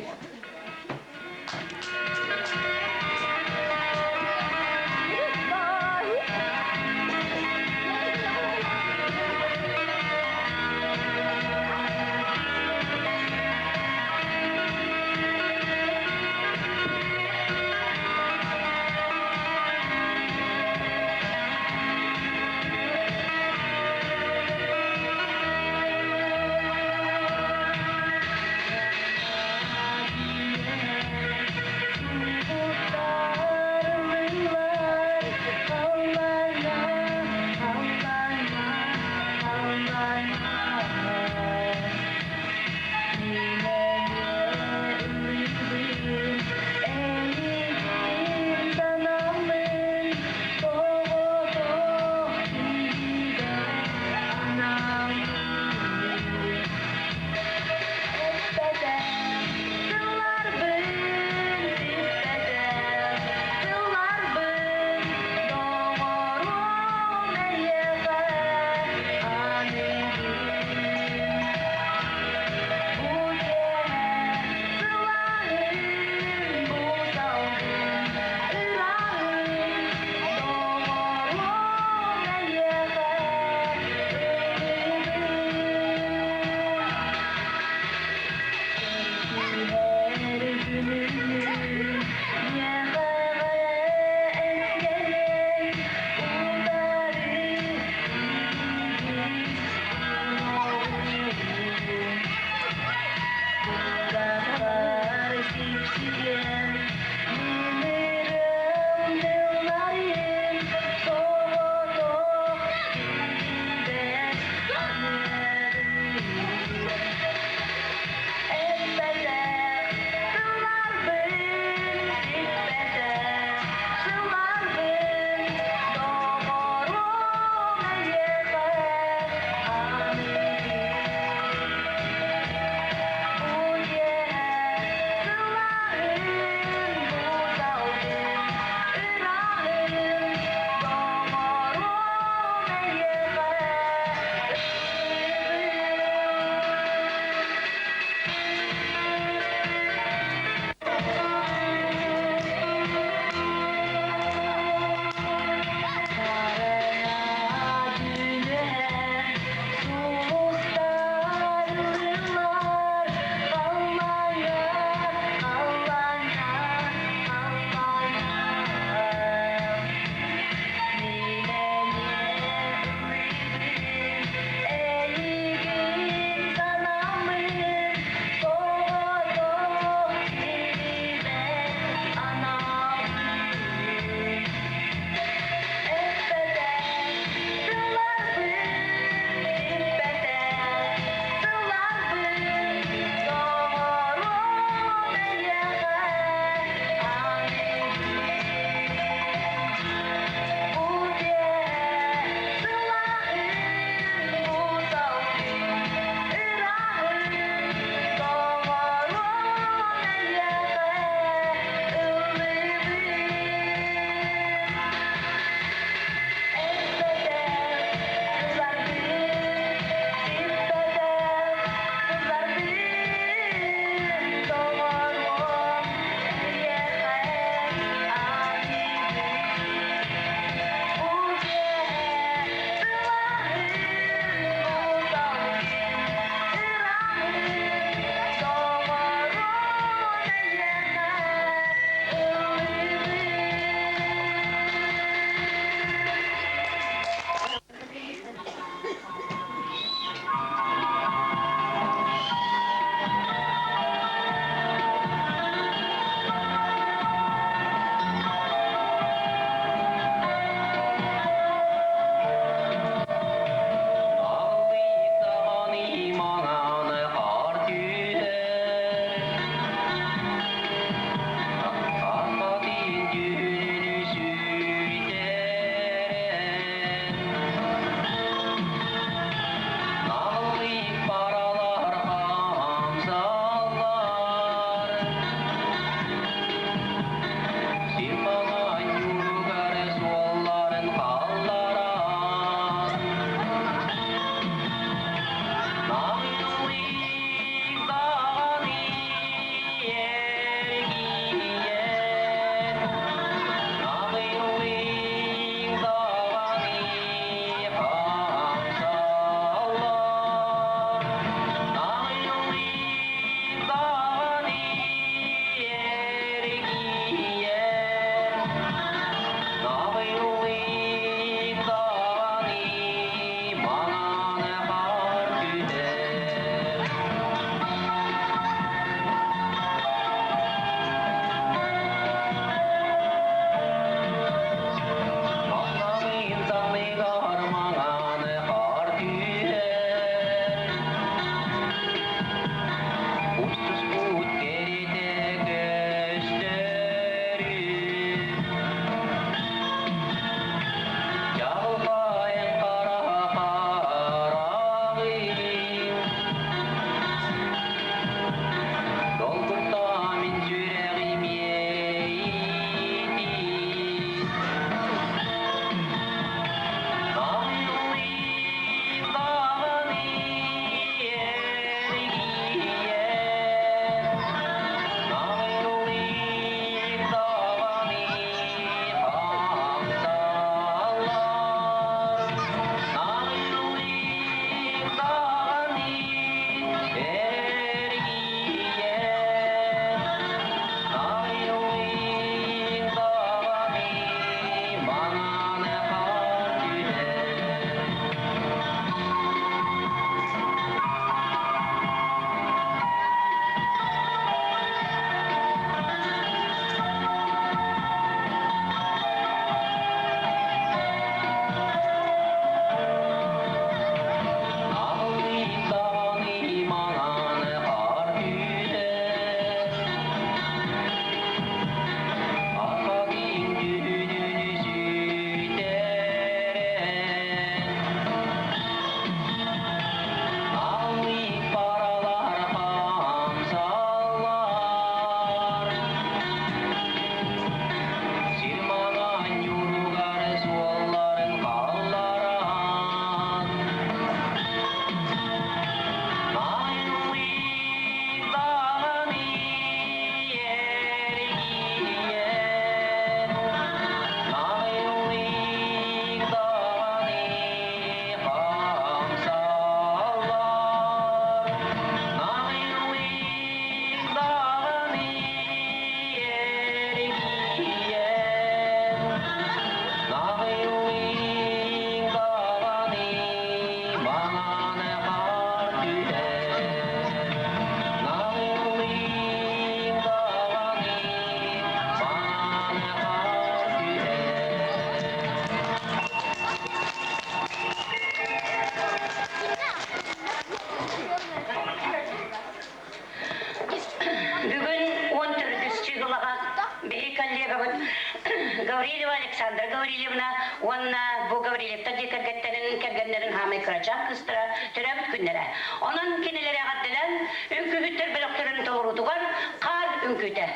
Гаврилева Александра Гаврильевна уонна бу Гаврильевтар дьиэ кэргэттэрин кэргэннэрин хаамай кырачаан кыыстара төрөөбүт күннэрэ. Онон кинилэри эҕэрдэлээн үҥкүүһүттэр бөлөхтөрүн толоруутугар хаар үҥкүүтэ.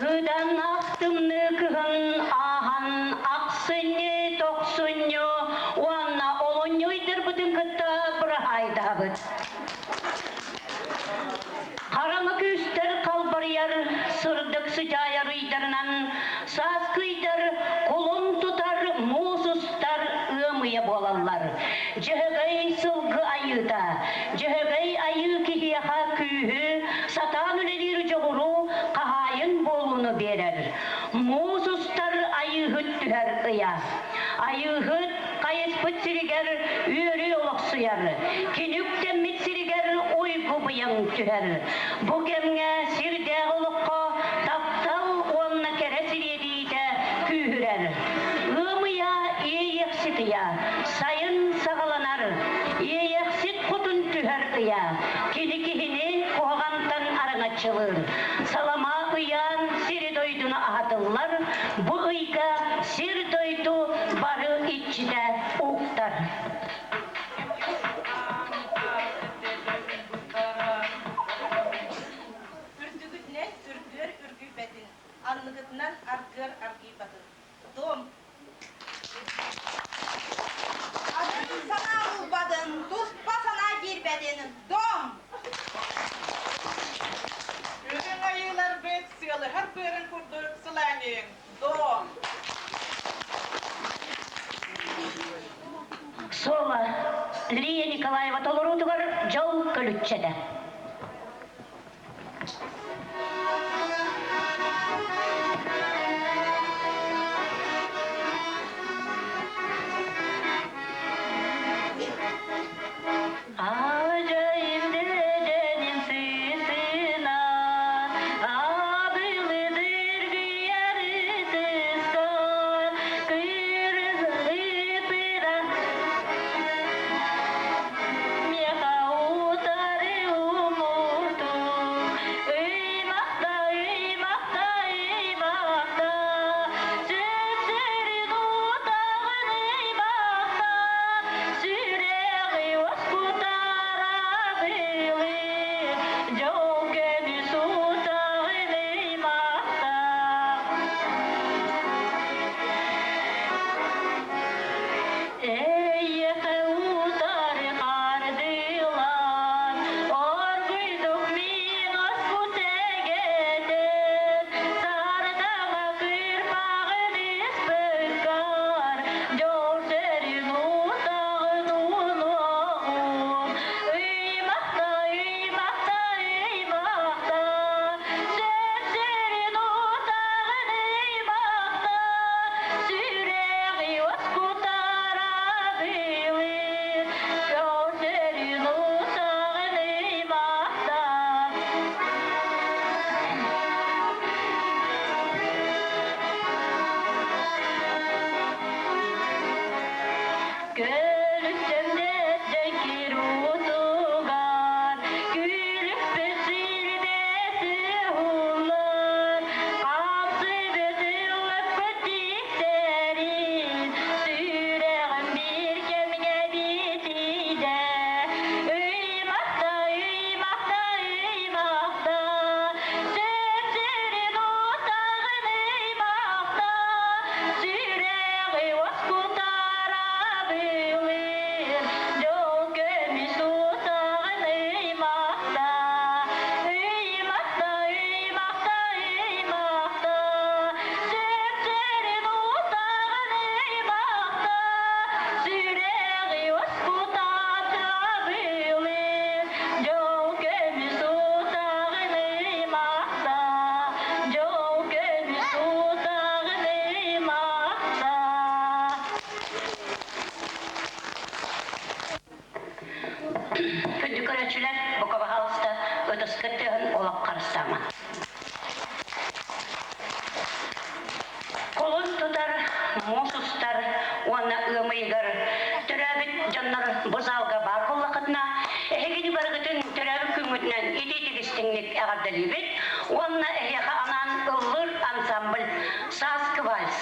Кыданах тымныы кыһын ааһан ахсынньы, тохсунньу уонна олунньу ыйдарбытын кытта быраһаайдаһабыт. Хараҥа күүстэр халбарыйар, сырдык сыдьаайар ыйдарынан сааскы ыйдар кулун тутар, муус устар ыам ыйа буолаллар. Дьөһөгөй сылгы айыыта, Дьөһөгөй айыы киһиэхэ күүһү, сатаан үлэлиир дьоҕуру, хаһаайын буолууну биэрэр. Муус устар айыыһыт түһэр ыйа. Айыыһыт хайыспыт сиригэр үөрүү олохсуйар, кини үктэммит сиригэр уйгу быйаҥ түһэр. Бу кэмҥэ сирдээх олоххо таптал уонна кэрэ сириэдийиитэ күүһүрэр. Ыам ыйа Иэйиэхсит ыйа, сайын саҕаланар. Иэйэхсит хотун түһэр ыйа, кини киһини куһаҕантан араҥаччылыыр. Салама ыйаан сири-дойдуну аһатыллар, бу ыйга сир-дойду бары иччитэ уктар. Үрдүгүтүнэн үргүөр үргүйбэтин, анныгытынан аргыар аргыйбатын. Дом! Атын санаа булбатын, туспа санаа киирбэтин. Дом! Үрүҥ айыыларбыт сыалыһар быарын курдук сылаанньыйыҥ. Дом! Соло Лия Николаева толоруутугар дьол көлүччэтэ. Сүрэҕи уоскутара былыр, дьол көмүс утаҕын ыймахта, ыймахта, ыймахта, ыймахта, сүп-сүрүн утаҕын ыймахта, сүрэҕи уоскутара былыр, дьол көмүс утаҕын ыймахта, дьол көмүс утаҕын ыймахта. Күндү көрөөччүлэр, бука баһаалыста ытыскыт тыаһын олох харыстаама. Кулун тутар, муус устар уонна ыам ыйыгар төрөөбүт дьоннор бу залга баар буоллаххытына, эһигини барыгытын төрөөбүт күҥҥүтүнэн итиитик истиҥник эҕэрдэлиибит уонна эһиэхэ анаан ыллыыр ансамбль «Сааскы вальс».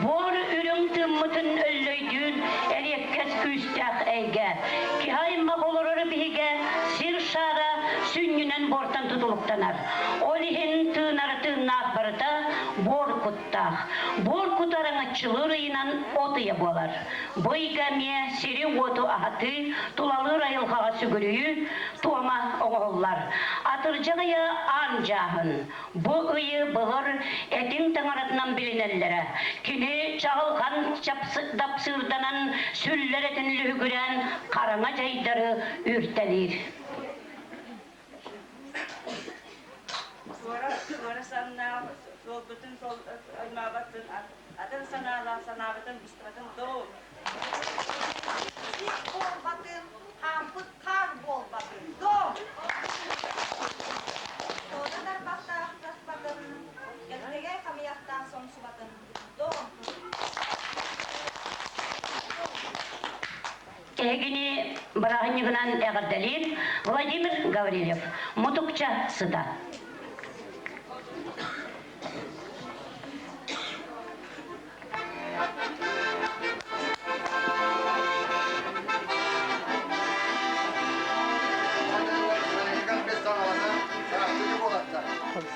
Буор үрүҥ тыыммытын өллөйдүүн эриэккэс күүстээх эйгэ. Киһи аймах олорор биһигэ сир шара сүнньүнэн буортан тутулуктанар. Ол иһин тыынар тыыннаах барыта буор куттаах. Буор кут араҥаччылыыр ыйынан от ыйа буолар. Бу ыйга эмиэ сири-уоту аһатыы, тулалыыр айылҕаҕа сүгүрүйүү туома оҥоһуллар. Атырдьах ыйа аан дьааһын. Бу ыйы былыр этиҥ таҥаратынан билинэллэрэ. Кини чаҕылҕан дапсыырданан сүллэр этин лүһүгүрээн хараҥа дьайдары үүртэлиир. Туора, туора саннаах суолбутун аймаабатын, атын санаалаах санаабытын быстыбатын доо. Сир буолбатын, хаампыт хаар буолбатын доо. Туора тарбахтаах таспатын, кэлтэгэй хамыйахтаах сомсубатын доо. Эһигини бырааһынньыгынан эҕэрдэлиир Владимир Гаврильев Мутукча сыта.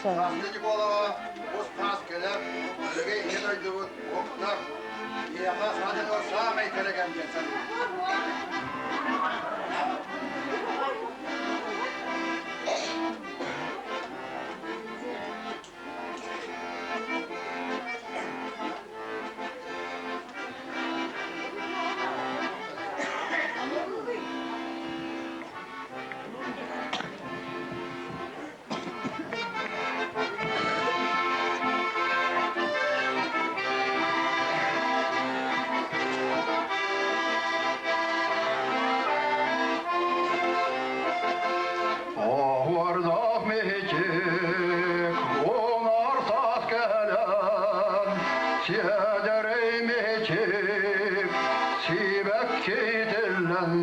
Саастыы Николаева кус-хаас кэлэр, үлэгэ ийэ дойдубут уһуктар, Ийэхэ саадыгар саамай кэрэ кэм диэн саныыбын. Оһуордаах мичик, уҥар саас кэлэн, сиэдэрэй мичик, сибэкки итиллэн,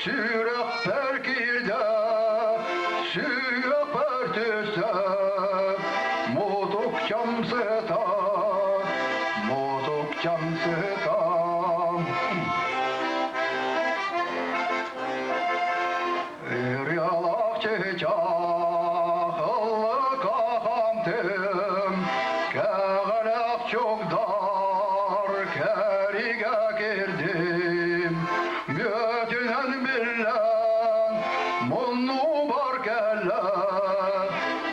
сүрэхпэр киирдэ, сүрэхпэр түстэ, мутукчам сыта, мутукчам сыта. Ырыалаах чыычаах ыллык-ахамтым, кэҕэлэх чугдар кэригэ киирдим. Мүөтүнэн биллэн, муннубар кэллэ,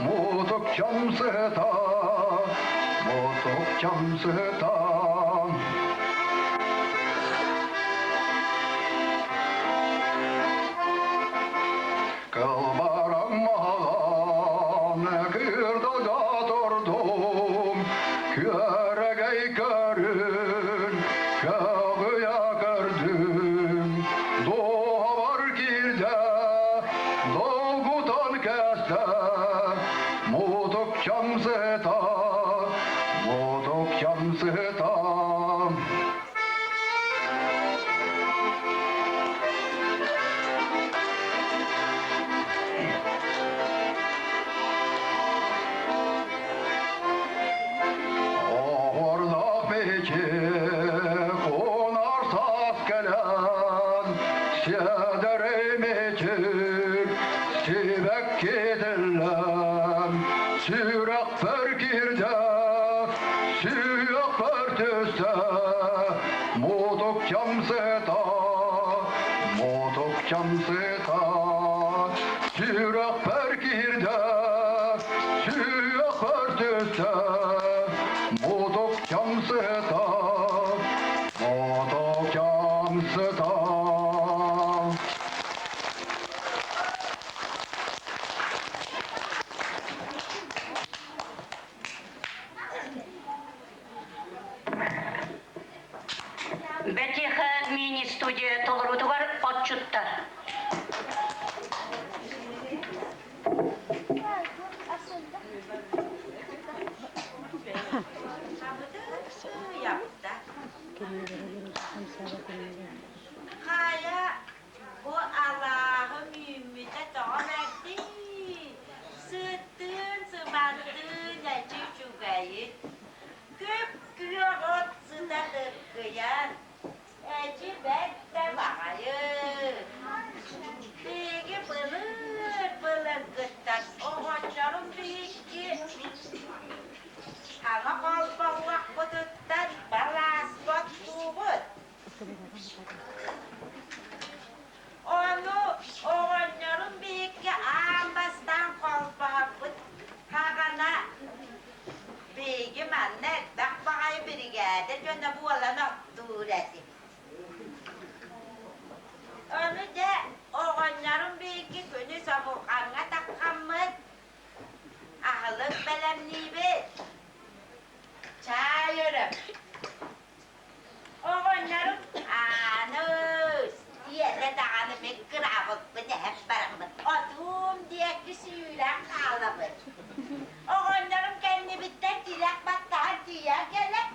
мутукчам сыта, мутукчам сыта. Кылбараҥ маһаҕан кыырдалга турдум, күөрэгэй көрүн көҕүйэ көрдүм. Дууһабар киирдэ, долгутан кэстэ, мутукчам сыта, мутукчам сыта. Оһуордаах мичик, унар саас кэлэн, сиэдэрэй мичик, сибэкки тиллэн, сүрэхпэр киирдэ, сүрэхпэр түстэ, мутукчам сыта, мутукчам сыта, сүрэхпэр киирдэ, сүрэхпэр түстэ, мутукчам сыта, мутукчам сыта. Бэтиэхэ мини-студия толоруутугар отчуттар. Хайа, бу алааһым үүммүтэ тоҕо бэрдий? Сыттыын, сыбардыын эчи үчүгэйин. Күп-күөх от сыта дыргыйан, эчи бэрт да баҕайы. Биһиги былыр-былыргыттан оҕонньорум биһикки хаҥа холбоһуохпутуттан балааспат туубут. Ону оҕонньорум биһикки аан бастаан холбоһорбут хаҕана биһиги манна элбэх баҕайы биригээдэ дьоно буолан оттуур этибит. Ону дьэ оҕонньорум биһикки күнүс омурҕаҥҥа таххаммыт аһылык бэлэмниибит, чаай өрөбүт. Оҕонньорум Ааныс, ийэтэ даҕаны мин кыраабыппын эһэн бараммын отуум диэки сүүрэн хаалабын. Оҕонньорум кэннибиттэн тилэх баттаһан тиийэн кэлэн,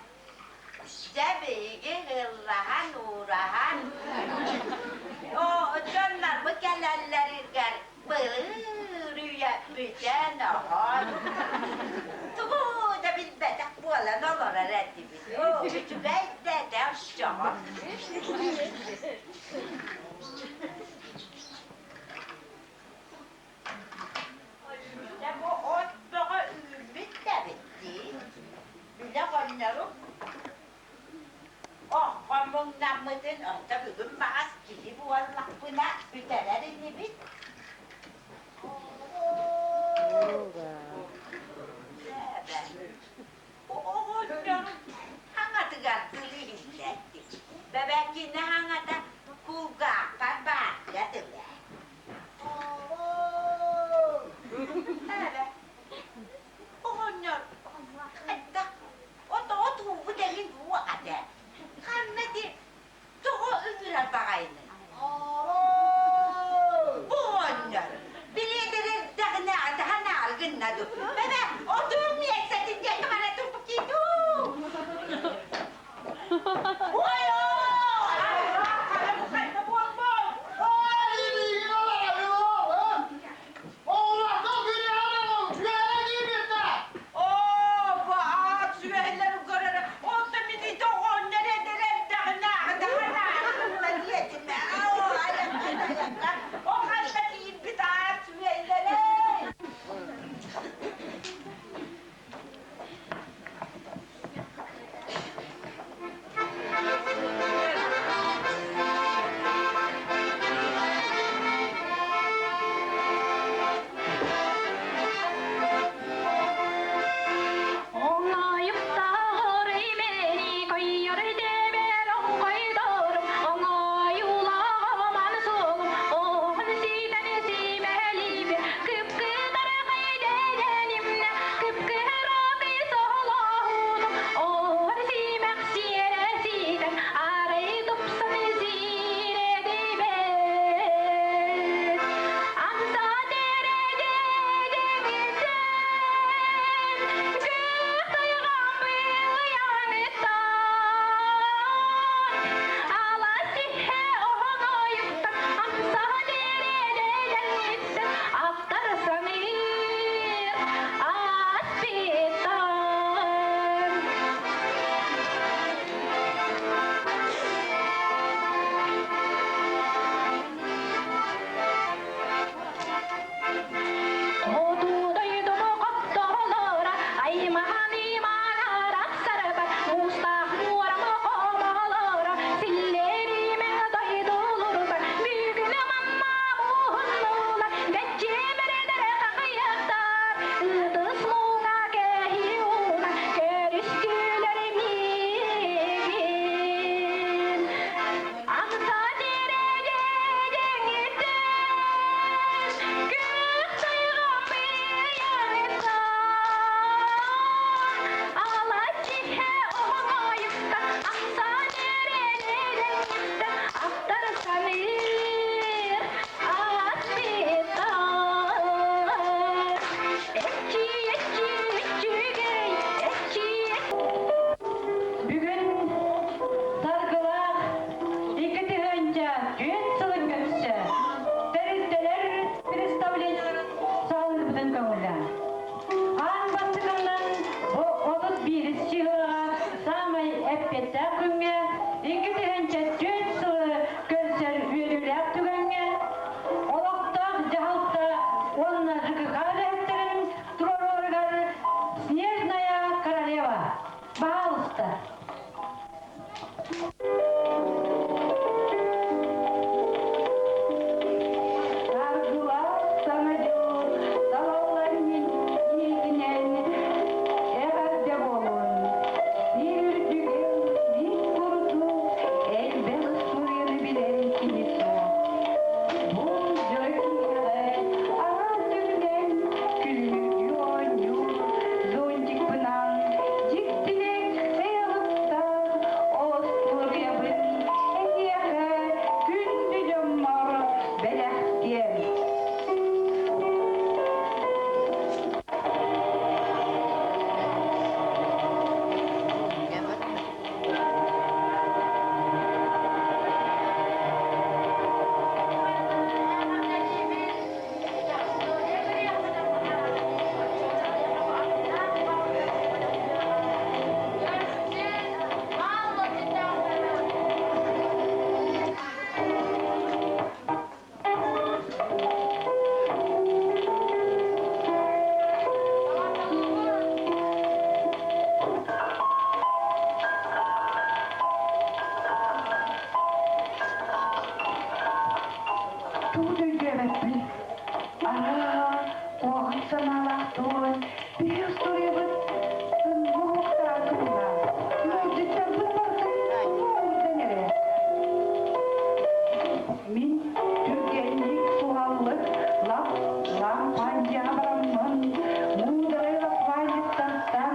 дьэ биһиги ыллаһан-уураһан, дьоннорбут кэлэллэригэр былыр үйэ бүтэн оһон, тугу да билбэтэх буолан олорор этибит. Үчүгэй да этэ оччоҕо. Дьэ бу от бөҕө үүммүт да эбит дии. Бile оҕонньорум Оххо муҥнаммытын онто бүгүн баҕас киһи буоллахпына бүтэрэр инибит. Оҕонньорум хаҥатыгар дылы иһиллэрдик. Бэбэккинэ хаҥата кулгаахпар баарга дылы. Эбэ, оҕонньор хайдах Отоҕо туубут эҥин уу ата. Ханна ити тоҕо ыҥырар? гынна дуу? Бэбэ, отуум миэстэтин диэки бара турбут дуу? Ой, Бүгүн саргылаах 2 түөрт сылын көрсө тэрилтэлэр представлениеларын саҕалыырбытын көҥүллээн. Аан бастакынан бу 31 чыһыаҕа саамай эппиэттээх күҥҥэ 2004 сылы көрсөр үөрүүлээх түгэҥҥэ олохтоох дьаһалта уонна ЖКХ үлэһиттэрин туруоругар Снежная королева. Пожалуйста. Саргылаах саҥа дьыл салаллан иитинэн эҕэрдэ буолун! Сир үрдүгэр мин курдук элбэх ыстуоруйаны билэр киһи суох. Бу дьоро киһиэхэ араас өҥүнэн күлүмүрдүү оонньуур зонтикпынан дьиктилик хайалыктаах остуоруйабын эһиэхэ күндү дьоммор бэлэхтиэм. Тугу да өйдөөбөппүн. Араа, куһаҕан санаалаах туой, биһи устуоруйабыт моһуоктаах туһунан. Ыалдьыттарбыт барытын уурдан эрэ. Мин түргэнник суһаллык лап-лампандьяҕа бараммын, муударай лаппаанньыттартан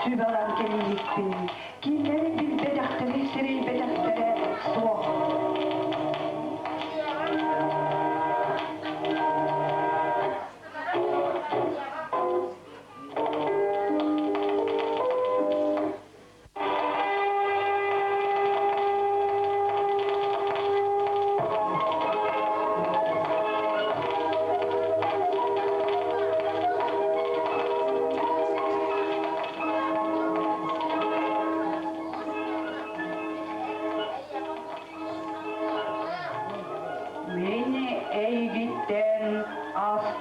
сүбэ ылан кэлииһикпин. Кинилэри билбэтэхтэрэ, сэрэйбэтэхтэрэ суох.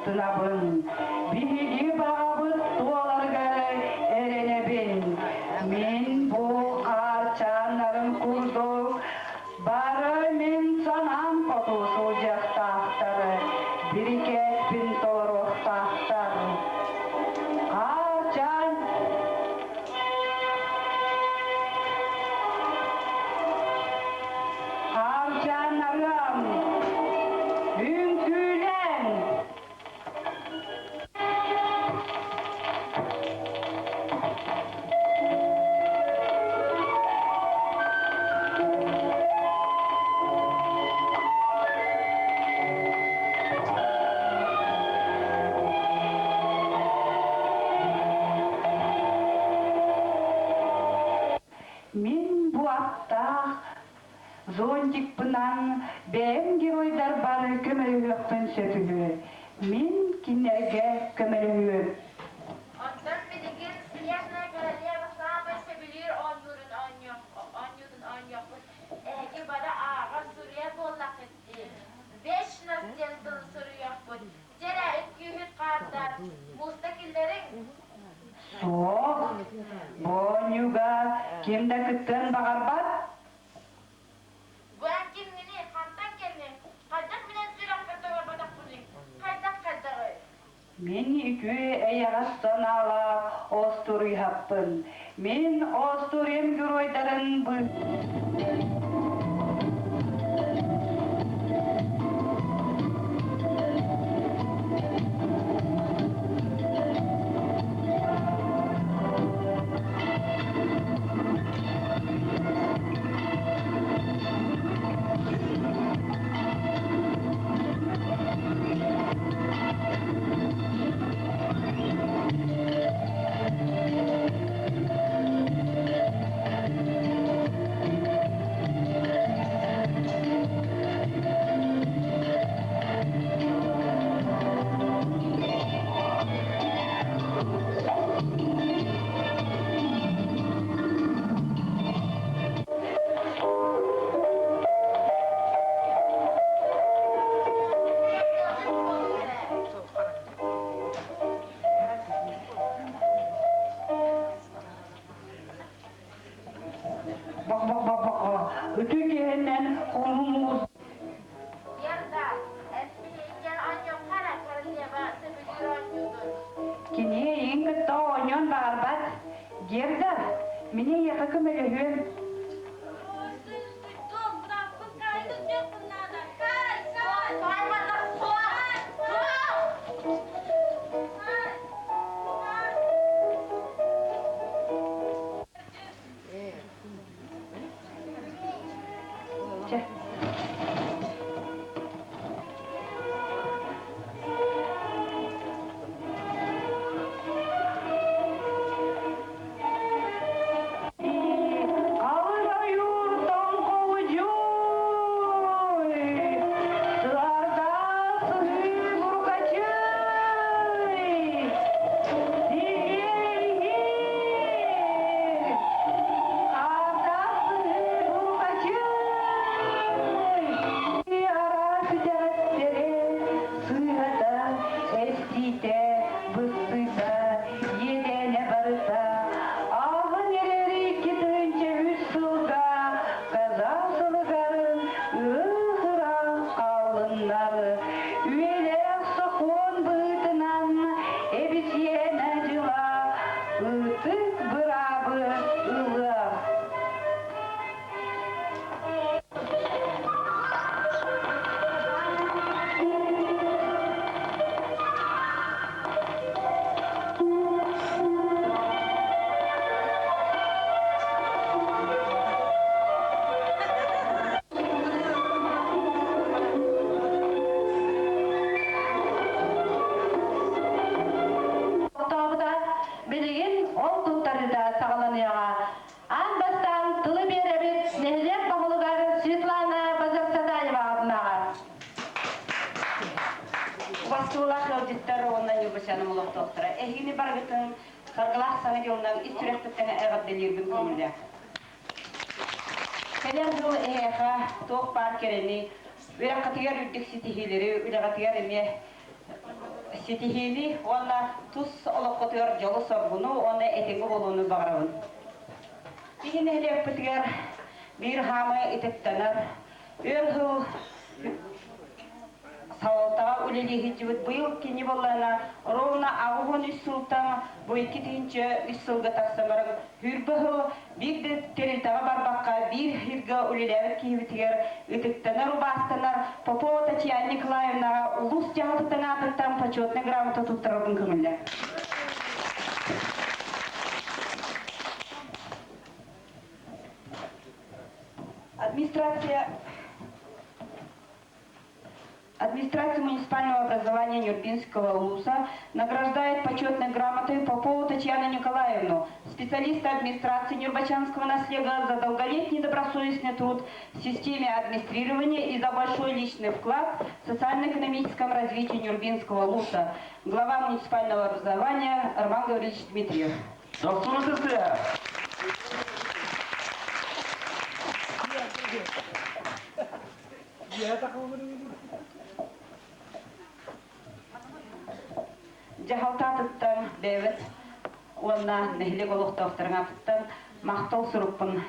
астынабын. Биһиги баҕабыт туоларыгар эрэнэбин. Мин бу хаарчааннарым курдук бары мин санаам хоту сылдьыахтаахтар, бирикээспин толоруохтаахтар. Хаарчаан Хаарчааннарыам, үҥкүүлээн! Мин бу аттаах зонтикпынан бэйэм геройдарбар көмөлөһүөхпүн сөп үһү. Мин кинилэргэ көмөлөһүөм. Онтон билигин Снежная королева саамай сөбүлүүр оонньуурун оонньуутун оонньуохпут. Эһиги бары ааҕар суруйар буоллаххыт дии. Вечность диэн тылы суруйуохпут. Дьэ эрэ, үҥкүүһүт хаардар, мууста киллэриҥ. Суох, бу оонньууга ким да кыттыан баҕарбат. Бу эн кимҥиний, хантан кэллиҥ, хайдах билэн сүрэххэр толорботохпунуй, хайдах хайдаҕый? Мин үтүө эйэҕэс санаалаах остуоруйаһаппын. Мин остуоруйам геройдарын Бах-бах-бах-бах үтүө киһинэн хомумуус Герда, эн биһиги оонньуохха эрэ королева сөбүлүүр оонньуутун. Кини эйигин кытта оонньуон баҕарбат. Герда, мин эйиэхэ көмөлөһүөм. Чэ. Халыҥ ойууртан холудьуй, сыардаах сыһыы бургачый, сириэйиир, хаардах сыһыы бургачый, араас итэҕэттэри сыыһата, эстиитэ, быстыыта, иэдээнэ барыта ааһан эрэр 2003 сылга казах сылыгар ыраах хаалыннар. Үйэлээх сокуон быһыытынан эбисиэнэ дьыла ытык быраабы ылыа. Оттообута билигин ол туттарыыта саҕаланыаҕа. Аан бастаан тылы биэрэбит нэһилиэк баһылыгар Светлана Базарсадаеваҕа. Убастыылаах ыалдьыттар уонна Ньурбачааным олохтоохторо, эһигини барыгытын саргылаах саҥа дьылынан ис сүрэхпиттэн эҕэрдэлиирбин көҥүллээх. Кэлэр дьыл эһиэхэ туох баар кэрэни, үөрэххитигэр үрдүк ситиһиилэри, үлэҕитигэр эмиэ. ситиһиини уонна тус олоххутугар дьолу-соргуну уонна этиҥҥэ буолууну баҕарабын. Биһи нэһилиэкпитигэр биир хаамай ытыктанар өр сыл салалтаҕа үлэлии сылдьыбыт быйыл кини буоллаҕына ровно 83 сылтан бу 2003 сылга тахсан баран сүүрбэ сыл биир да тэрилтэҕэ барбакка биир сиргэ үлэлээбит киһибитигэр ытыктанар убаастанар Попова Татьяна Николаевнаҕа улуус дьаһалтатын аатыттан почетнай грамота туттарарбын көҥүллэр. Администрация Администрация муниципального образования Нюрбинского улуса награждает почетной грамотой Попову Татьяну Николаевну, специалиста администрации Нюрбачанского наслега за долголетний добросовестный труд в системе администрирования и за большой личный вклад в социально-экономическом развитии Нюрбинского улуса. Глава муниципального образования Роман Гаврилович Дмитриев. Дьаһалтаатыттан бэйэбит уонна нэһилиэк олохтоохторун аатыттан махтал сурукпун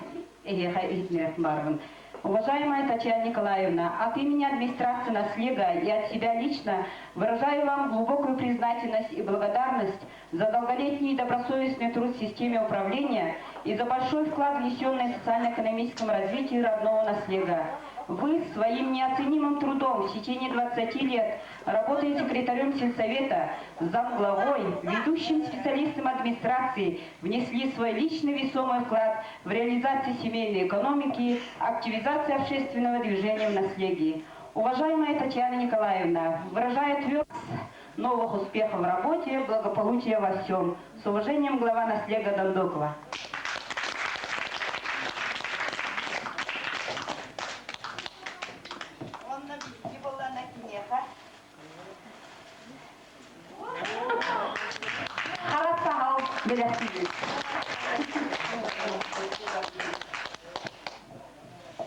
эһиэхэ иһитиннэриэх баарбын. Уважаемая Татьяна Николаевна, от имени администрации наслега и от себя лично выражаю вам глубокую признательность и благодарность за долголетний и добросовестный труд в системе управления и за большой вклад, внесенный в социально-экономическом развитии родного наслега. Вы своим неоценимым трудом в течение 20 лет, работая секретарем сельсовета, замглавой, ведущим специалистом администрации, внесли свой личный весомый вклад в реализацию семейной экономики, активизацию общественного движения в наследии. Уважаемая Татьяна Николаевна, выражаю твердость новых успехов в работе, благополучия во всем. С уважением, глава наслега Дондокова. Онно биһиги буоллаҕына киниэхэ Хара саһыл бэлэхтиибит.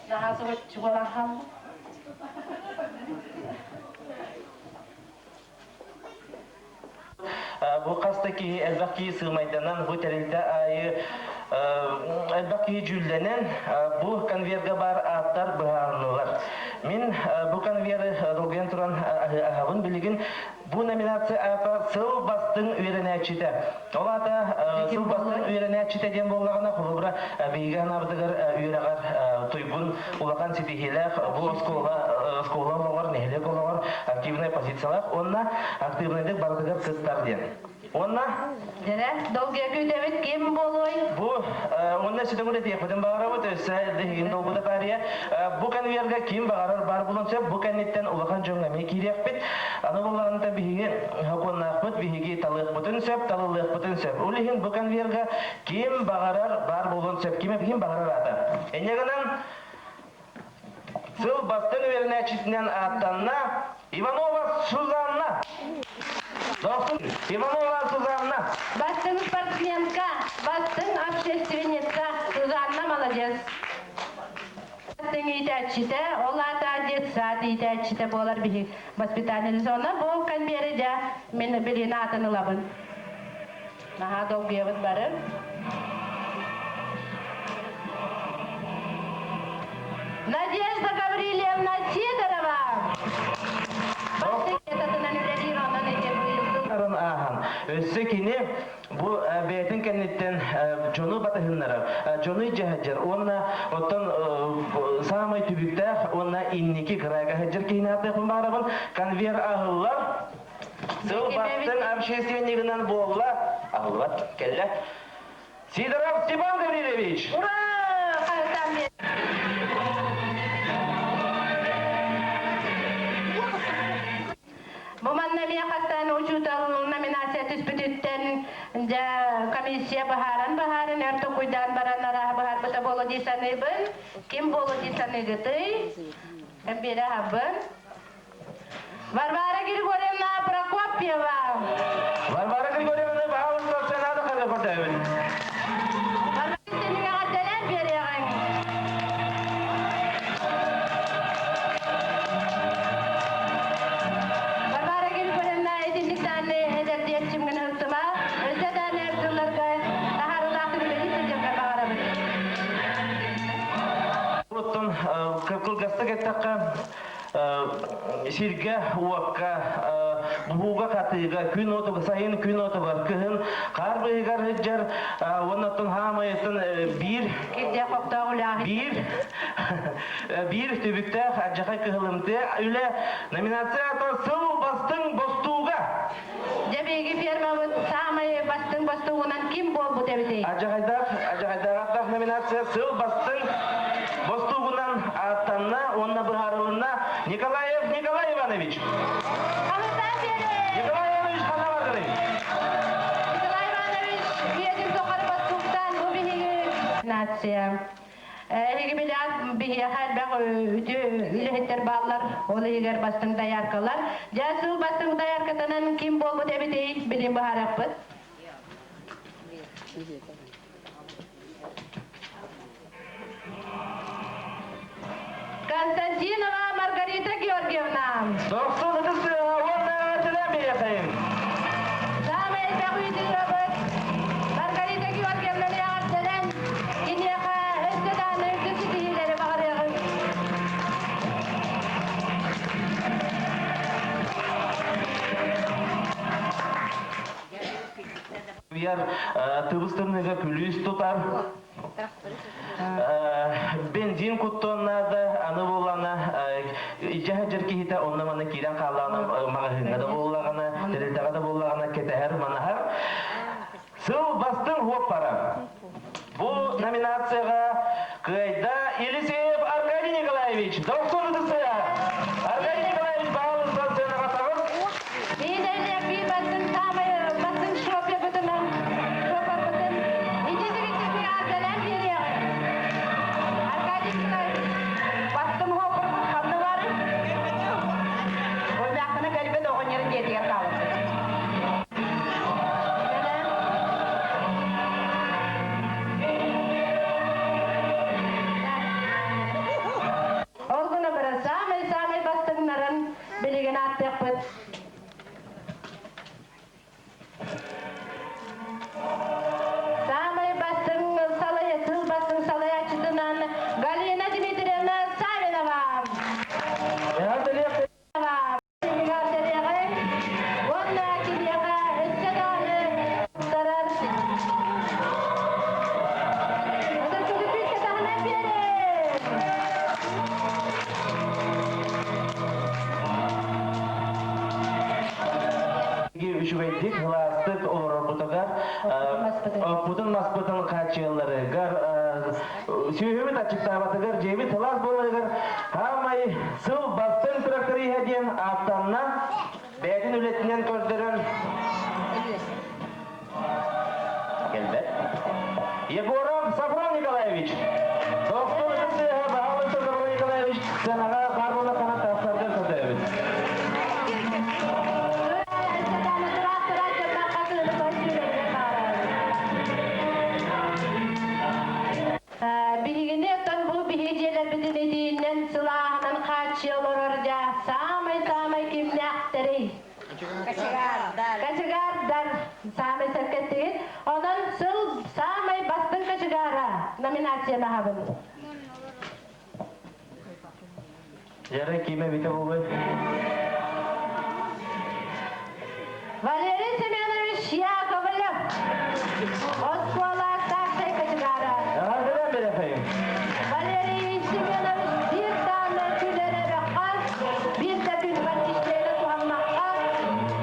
Наһаа соһуччу буолан хаалла. Бу хас да киһи элбэх киһи сыымайданан бу тэрилтэ аайы элбэх киһи дьүүллэнэн бу конверга баар ааттар быһаарыллар. Мин бу конверы долгуйан туран аһабын билигин бу номинация аата сыл бастыҥ үөрэнээччитэ. Ол аата сыл бастыҥ үөрэнээччитэ диэн буоллаҕына холобура биһиги анаабытыгар үөрэҕэр туйгун улахан ситиһиилээх бу оскуола оскуола олоҕор нэһилиэк олоҕор активнай позициялаах уонна активнайдык барытыгар кыттар диэн. Уонна Дьэрэ, долгуйа күүтэбит ким буолуой? Бу уонна сүтүгүн этиэхпитин баҕарабыт, өссө иһин долгута таарыйа. Бу конверга ким баҕарар бар булун сөп, бу кэнниттэн улахан дьоҥҥо эмиэ киириэхпит. Аны буллаҕына биһиги сокуоннаахпыт, биһиги талыахпытын сөп, талыллыахпытын сөп. Ол иһин бу конверга ким баҕарар бар буолуон сөп, ким ким баҕарар аата. Инньэ гынан Сыл бастыҥ үөрэнээччитинэн ааттанна Иванова Сузанна. Дохсун Иванова Сузанна. Бастыҥ спортсменка, бастыҥ общественница Сузанна молодец. Бастыҥ иитээччитэ, ол аата детсад иитээччитэ буолар биһи воспитательница. Зона бу конверы дьэ мин билин аатын ылабын. Наһаа долгуйабыт бары. Надежда Гаврильевна Сидорова! Ааһан, өссө кини бу бэйэтин кэнниттэн дьону батыһыннарар, дьону дьаһадьар уонна оттон саамай түбүктээх уонна инники кырайга сылдьар киһини ааттыахпын баҕарабын. Конвейер аһыллар, Сыл бастыҥ общественнигынан буолла, аһыллыбат, кэллэ. Сидоров Степан Гаврильевич! Ура! Хаһытаан Бу манна эмиэ хаттаан учуутал номинация түспүтүттэн дьэ комиссия быһааран быһааран өр токуйдаан баран арааһы быһаарбыта буолуо дии саныыбын. Ким буолуо дии саныыгытый? Биэрэ аһабын. Варвара Григорьевна Прокопьева. Варвара Григорьевна, пожалуйста, сценада көрдөбүн. Сенин эҕэрдэлээн биэриэҕиҥ. Варвара Григорьевна итинник Кылгастык эттэххэ, сиргэ, уокка, буһууга, хатыыга, күн отугар, сайын күн отугар, кыһын хаар быыһыгар сылдьар, уонна оттон хаамайыттан биир биир биир түбүктээх адьахай кыһылымтыа үлэ номинацията сыл бастыҥ бостууга. Дьэ биһиги фермабыт саамай бастыҥ бастыҥынан ким буолбут эбитий? Адьахайдаах Адьахайдаах номинация сыл бастыҥ бостуугунан ааттанна уонна быһаарылынна Николаев Николай Иванович. Николай Иванович ханна бардырый? Николай Иванович үйэтин тухары бостууктаан бу биһиги нация. Эһиги билэҕит биһиэхэ элбэх үтүө үлэһиттэр бааллар, ол иһигэр бастыҥ дояркалар. Дьэ, сыл бастыҥ дояркатынан ким буолбут эбитий, билин быһаарыахпыт. Константинова Маргарита Георгиевна. Дохсун ытыс уонна төлөөн биэриэххэйиҥ. Саамай элбэх ыйытыыларбыт Маргарита Георгиевнаны эҕэрдэлэн, киниэхэ өссө даҕаны үрдүк ситиһиилэри баҕарыаҕыҥ. Уйар тыбыс тымныыга күлүүс тутар. Бензин куттуон наада, аны буоллаҕына илдьэ сылдьар киһитэ онно-манна киирэн хааллаҕына маҕаһыыҥҥа да буоллаҕына, тэрилтэҕэ да буоллаҕына кэтэһэр, манаһар. Сыл бастыҥ уоппара. Бу номинацияҕа кыайда Елисеев Аркадий Николаевич. Дохсун ытысыа! Аркадий Николаевич баалыста сценаҕа таҕыс. Биир биир бастыҥ саамай бастыҥ шофербытынан шофербытын ититигитики ардалаан биэриэҕиҥ. Аркадий Николаевич. Бастыҥ уоппарбыт ханна баарый? Өллөххүнэ кэлбит оҕонньорун дьиэтигэр хаалыппыт. Ол гына баран саамай-саамай бастыҥнарын билигин ааттыахпыт. Саамай бастыҥ салайа, сыл бастыҥ салайааччытынан Галина Дмитриевна Савинова. Уонна киниэхэ өссө даҕаны тарар Үчүгэйдик, ылаастык олорорбутугар, оппутун маспытын хааччыйалларыгар, сүөһүбүт аччыктаабатыгар, дьиэбит сылаас буоларыгар хаамай сыл бастыҥ тракториһа диэн ааттанна, бэйэтин үлэтинэн көрдөрөн кэлбэт. Егоров Сафрон Николаевич. Доктор ытык баһаалыста Сафрон Николаевич сценаҕа баар буоллаххына тахсарга көрдөһөбүт. Биһигини оттон бу биһиги дьиэлэрбитин итиинэн сылааһынан хааччыйа олорор дьа саамай-саамай кимнээхтэрий? Кочегардар саамай сөпкө Онон сыл саамай бастыҥ кочегара номинацияны аһабын. Дьэрэ киимэ бите буолуй? Валерий Семенович Яковлев, оскуола старшай кочегара. Валерий Семенович биир дааны күлэрэ биир да күн бандиштері туһаммакка,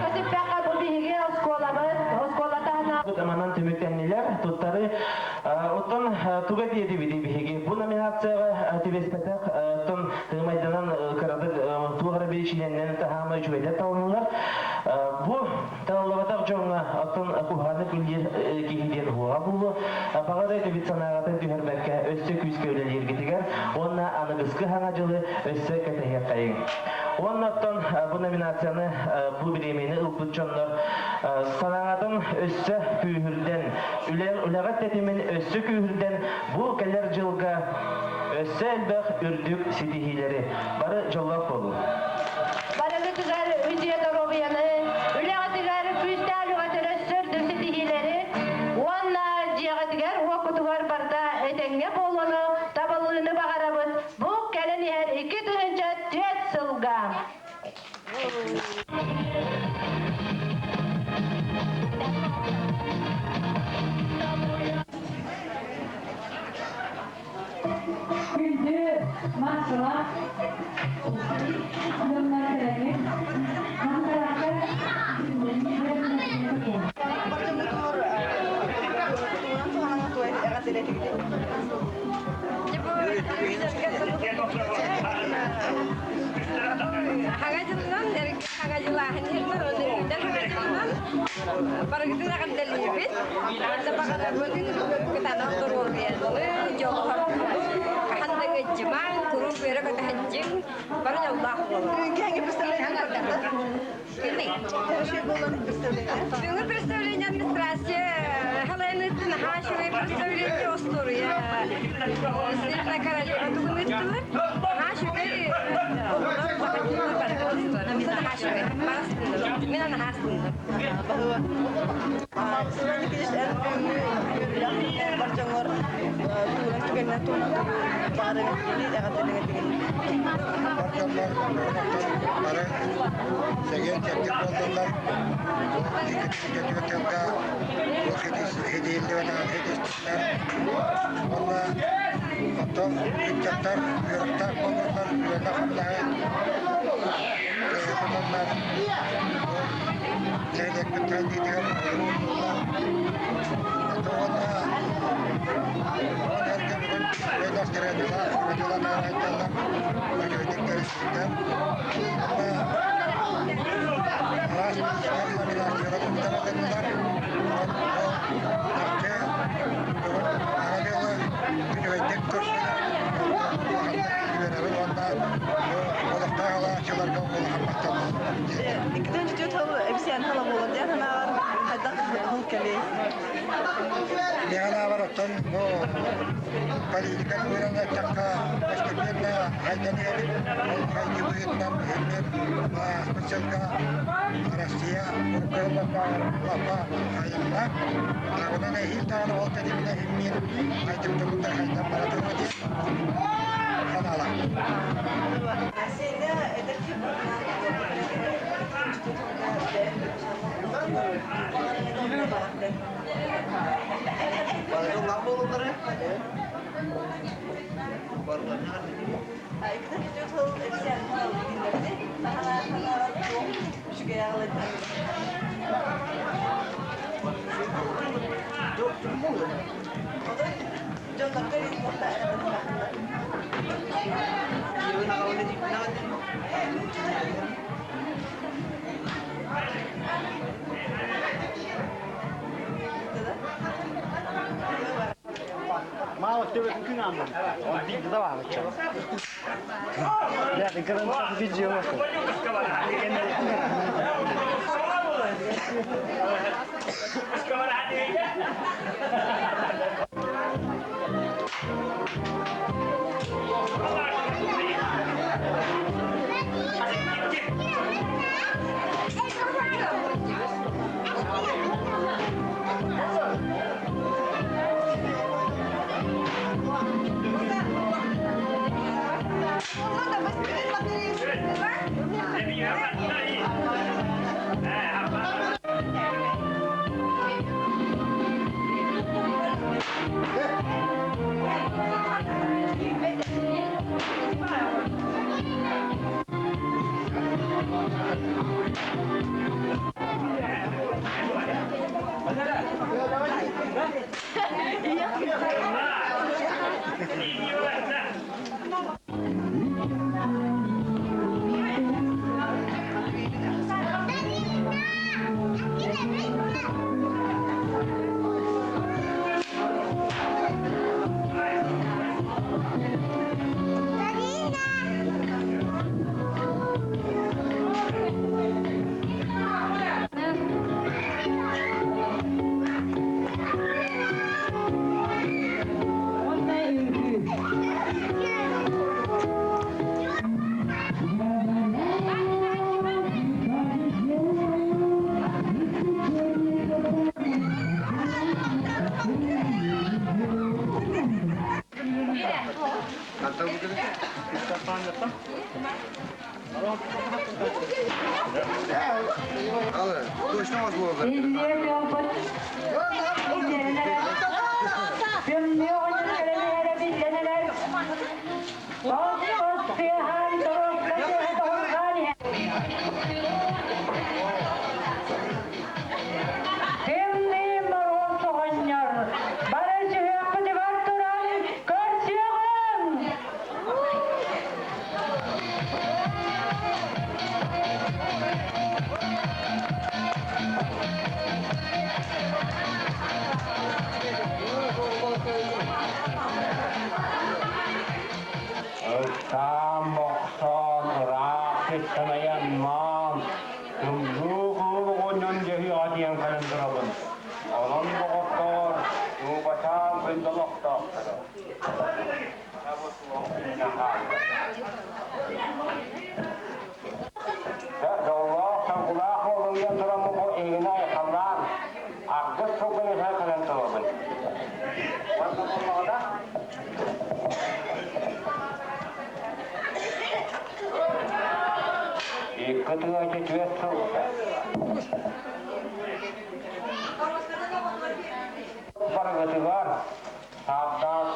көтүппэккэ бу биһиги оскуолабыт, оскуола таһына. Манан түмүктэннилэр, туттары оттон туга диэдибити биһиги бу номинацияҕа түбэспэтэх оттон майданан кыратык туох эрэ биричиинэннэн таһаама үчүгэйдэр талыннылар. Бу талыллыбатах дьоҥҥо оттон куһаҕаны күллүүр киһи диэн уһуоҕа буолуо. Баҕар эбит санааҕытын түһэрбэккэ өссө күүскэ үлэлииргитигэр уонна аныгыскы саҥа дьылы өссө кэтэһиэххэйиҥ. Уонна оттон бу номинацияны бу бириэмийэни ылбыт дьоннор санааҕытын өссө күүһүрдэн, үлэҕит тэтимин өссө күүһүрдэн бу кэлэр дьылга өссө элбэх үрдүк ситиһиилэри бары дьоллоох буолуҥ. Барыгытыгар үтүө доруобуйаны, үлэҕитигэр күүстээх үлэҕитигэр өссө үрдүк ситиһиилэри уонна дьиэҕитигэр уоккутугар барыта этэҥҥэ буолууну, табыллыыны баҕарабыт. Бу кэлэн иһэр Барыгытын эҕэрдэлиибит. Уонна баҕарабытын кытаанах доруобуйаны, дьолу-соргуну, хаһан да ыалдьымаҥ, куруук үөрэ-көтө сылдьыҥ, бары дьоллоох буолуҥ. Бүгүҥҥү представление администрация халайыныттын наһаа үчүгэй представление остуоруйа Снежная королева тугун ыыттылар. Наһаа үчүгэй оҕолор баҕатыылар бары кыттыстылар. Наһаа үчүгэй. Барастыннар. Мин наһаа астынным. Иван Никитич эн бүгүҥҥү үөрүүлээх бар дьоҥҥор тугунан түгэнинэн туһунан тугу баҕарыҥ эҕэрдэлиҥ этигин? Бар дьоннор бары сэгиэн чэбдик буоллаллар. Икки тылга туох хидииллибэтэҕин хидистиннэр. Уонна оттон ыччаттар үөрэхтээх буоллаллар, үлэни-хамнаһы кыайа Нэһилиэкпит сайдыытыгар урууллар. Уонна эргэ бүгүн үөдэстэрэ дьыла таарайдаллар, үчүгэйдик тэрийситтэр. Уонна араас номинациялар туттарылыннылар. Чахчы бүгүн Саҥа дьылы үчүгэйдик көрсүлэр, улаханнык үөрэбин уонна олохтоох алааччыларга улахан махталбын тиэрдэбин. Иккитин үтүө тыл эбисээн тыла буолар диэн санааҕар хайдах тыл кэлиэй? Мин санаабар оттон бу политика туһунан эттэххэ постепенно хайдан иһэбит. Ол хайдыы быһыытынан биһиги ааспыт сылга Россия урукку лапа хайынна. Онон эһиил даҕаны ол тэтиминэ иһиммиин хайдыктыбыт хайдан бара туруо диэн санаалаах. Сеня эдэр киһи Мало төбөтүн күн ааммын. Он биир да баалычча. Бәтин кырын видео Тос-тос тыаһаан торуоска тыаһа тоһурҕаан иһэр. Тымныы Моруос оҕонньор бары сүһүөхпүтүгэр туран көрсүөҕүҥ! Ыксаан бохсон ыраах сиртэн айаннаан, тымныы кыыл оҕонньон дьэһиэҕэ тиийэн кэлэн турабын. Онон доҕоттоор, Ньуукачаан күндү олохтоохторо. Дьоллоох, соргулаах буолуҥ тураммын бу эһигини айхаллаан, аргыс сылгын иһэ кэлэн турабын. Уонна буоллаҕына, икки тыһыынча түөрт сыл барыгытыгар сардаах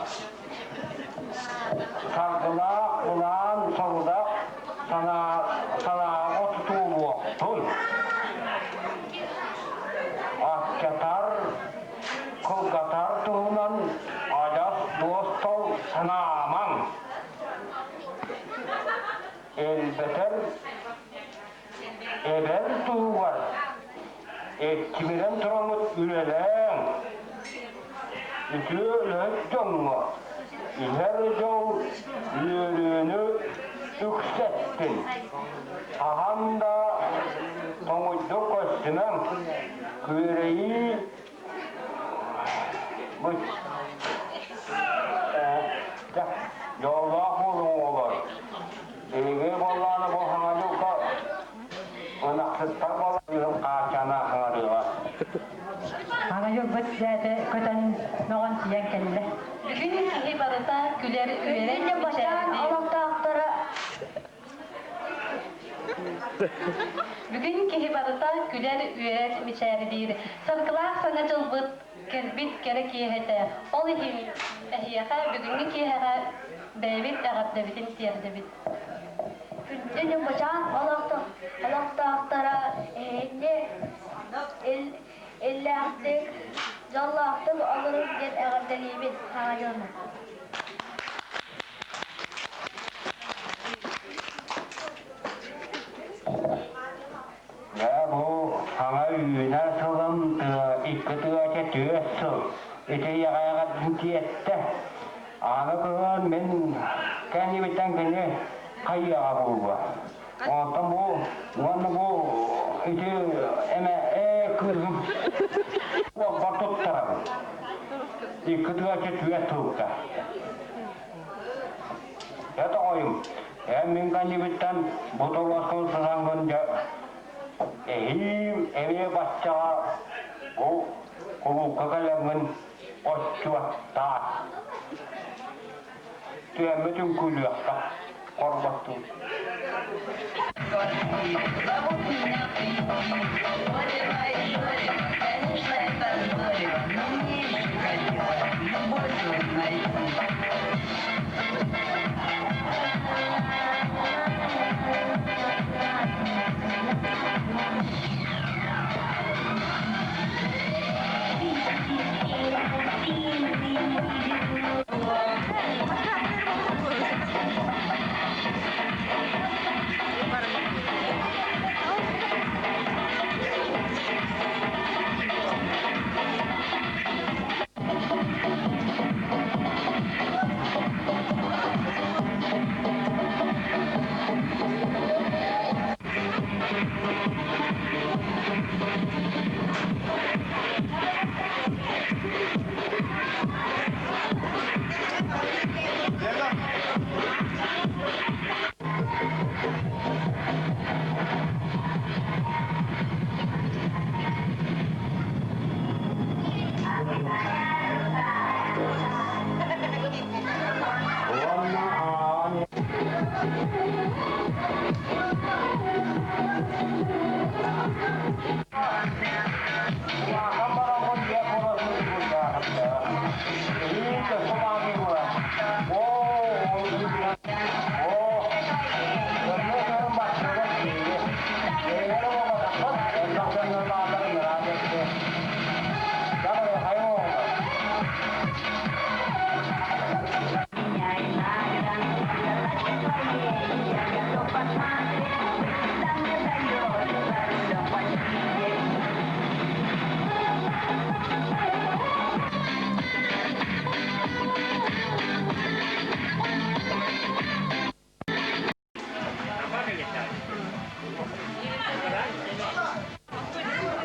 саргылаах улаан сорудах санааҕа тутулуохтун. Аччатар, кылгатар туһунан адьас дуостал санаамаҥ. Элбэтэр эбэр туһугар эрчимирэн тураммыт үлэлээҥ, үтүө үлэһит дьоҥҥо иһэр дьол үөрүүнү үксэттин. Хаһан да тоҥуйдук көстүмэҥ, күөрэйии Дьоллоох буолуҥ оҕолор. Биһиги буоллаҕына бу хаҥа дьылга ынахсыттар буолан хааччана хаҥарыаҕа. Хаҥа дьылбыт дьээтэ көтөн мөҕөн тиийэн кэллэ. Бүгүн киһи барыта күлэр үөрэн Бачаан олохтоохторо Бүгүн киһи барыта күлэр-үөрэр, мичээрдиир. Саргылаах саҥа дьылбыт кэлбит кэрэ киэһэтэ. Ол иһин эһиэхэ бүгүҥҥү киэһэҕэ бэйэбит эҕэрдэбитин тиэрдэбит. Күндү Ньымбачаан олохтоохторо эһигини иллээхтик, дьоллоохтук олоруҥ диэн эҕэрдэлиибин. Саҥа дьылынан! Дьэ бу саҥа үүнэр сылым икки тыача түөрт сыл ити иэҕэҕэ тиэттэ. Аны кыһын мин кэннибиттэн кини хайыаҕа буолуо. Онтон бу уонна бу ити эмэ ээ кыыһым уолбар туттарабын. Икки тыача түөрт сылга. Дьэ тоҕойум, эн мин кэннибиттэн бу торуоскун сытаҥҥын дьэ эһиил эмиэ баччаҕа бу кулуупка кэлэҥҥин отчуоттаа. Түһэммит үҥкүүлүөххэ, хорботтуу.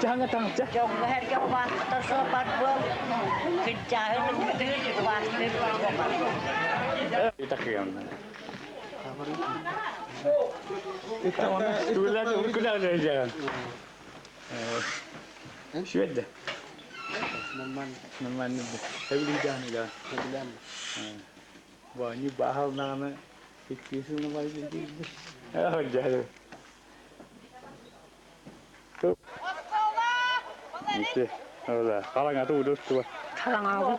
Чаҥа таҥча. Дьоҥҥо эргэ убаастата суопар буол, кырдьааһы ытыктыыр, убаастыыр суопар буол. Итакыйамна. Күлэ Шведде. Нормально. Нормально. Эбилидааны да. Баани баахалнааны иккисин баайдыйды. Аа жары. Ити, ола, халаңаты удустуба. Халаңаҕа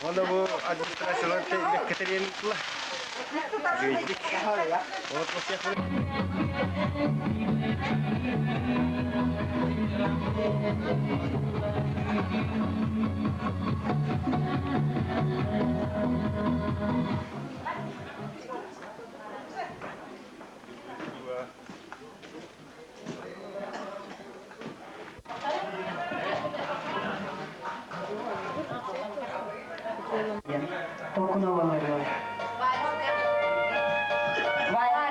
Онно бу администрациялар бэккэтэриэн тула. Толкуновалары. Вальс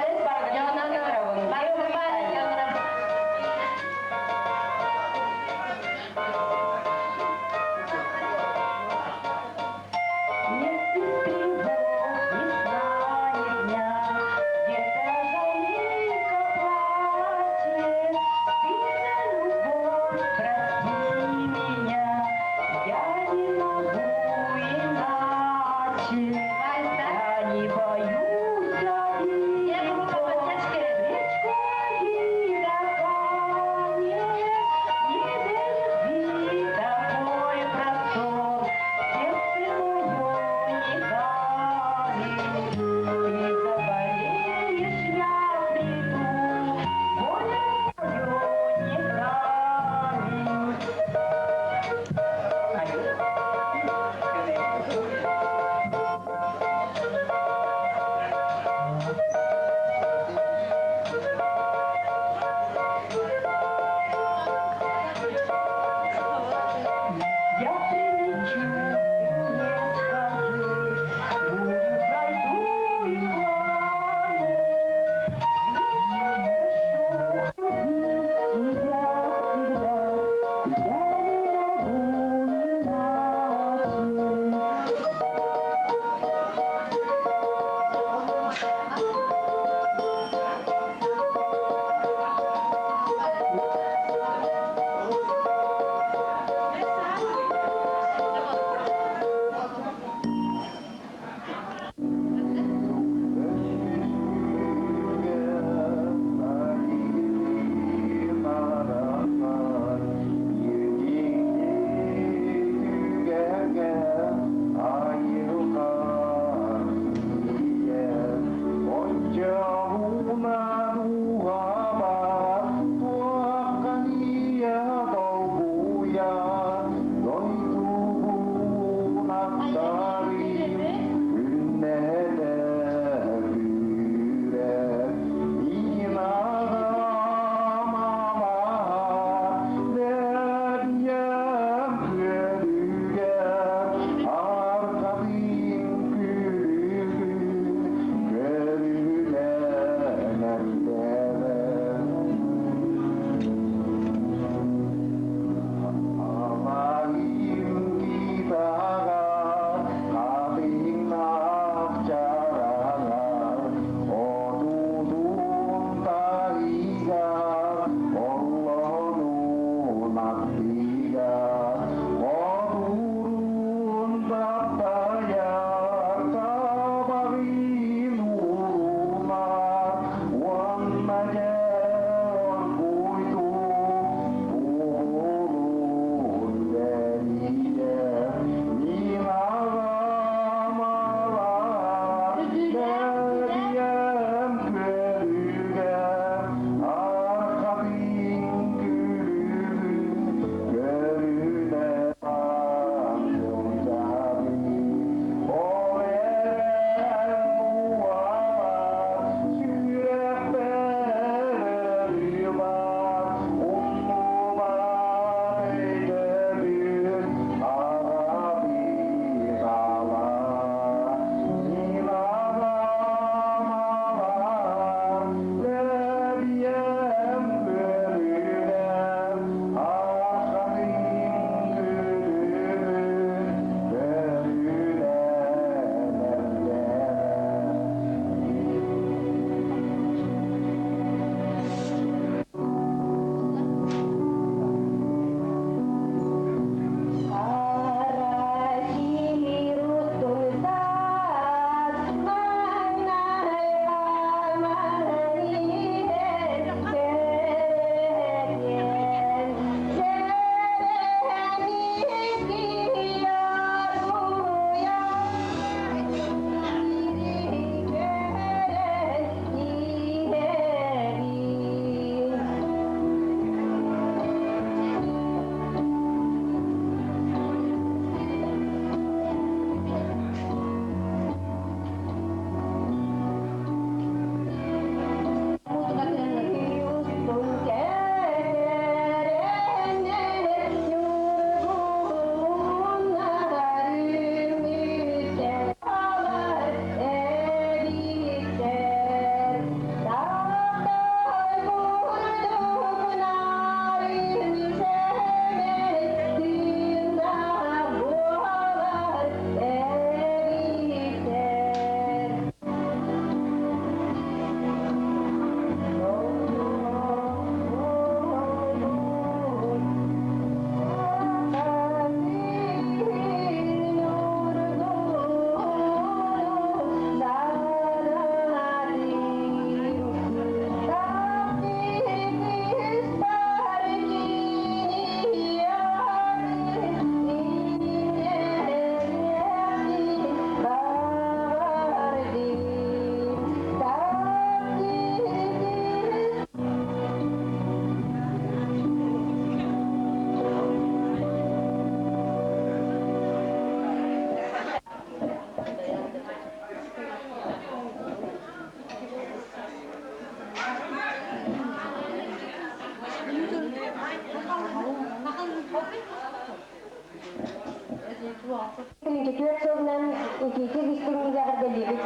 Тыһыынча сылынан итиитик истиҥник эҕэрдэлиибит.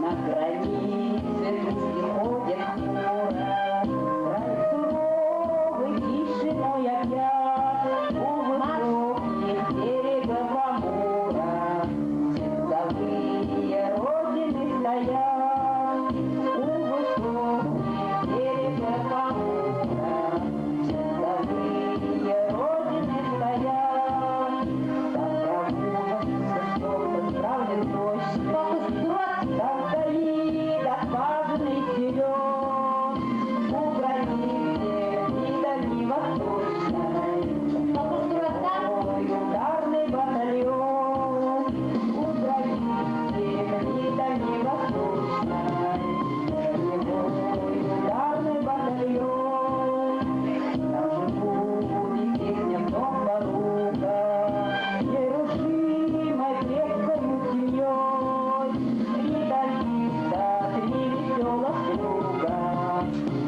На границе тучи ходят хмуро, Край суровый тишиной объят, У высоких берегов Амура Часовые родины стоят. У высоких берегов Амура Часовые родины стоят. Там прогулка справлен точно, Там стоит отважный силен, У границы и дальневосточной Свой ударный батальон. У границы и дальневосточной Боевой ударный батальон. Там живут и песня в том порука, Нерушимой крепкою семьей. Три танкиста, три веселых друга,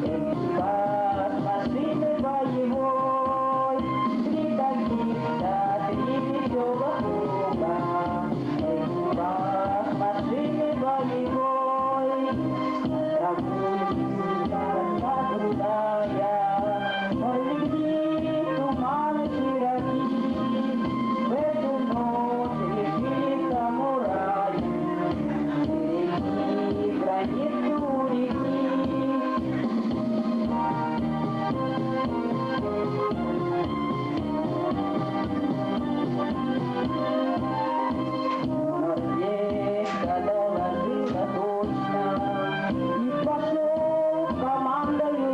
Экипаж машины боевой. Три танкиста, три веселых друга, Экипаж машины боевой. Прогулка крутая, Полегли туманы широки, В эту ночь решили самураи Перейти границу реки. Но разведка доложила точно, И пошел командою.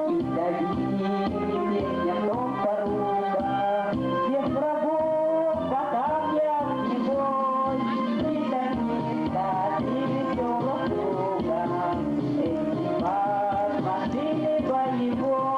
И давили песня в том порука, Всех врагов в атаке огневой. Три танкиста, три веселых друга, Экипаж машины боевой.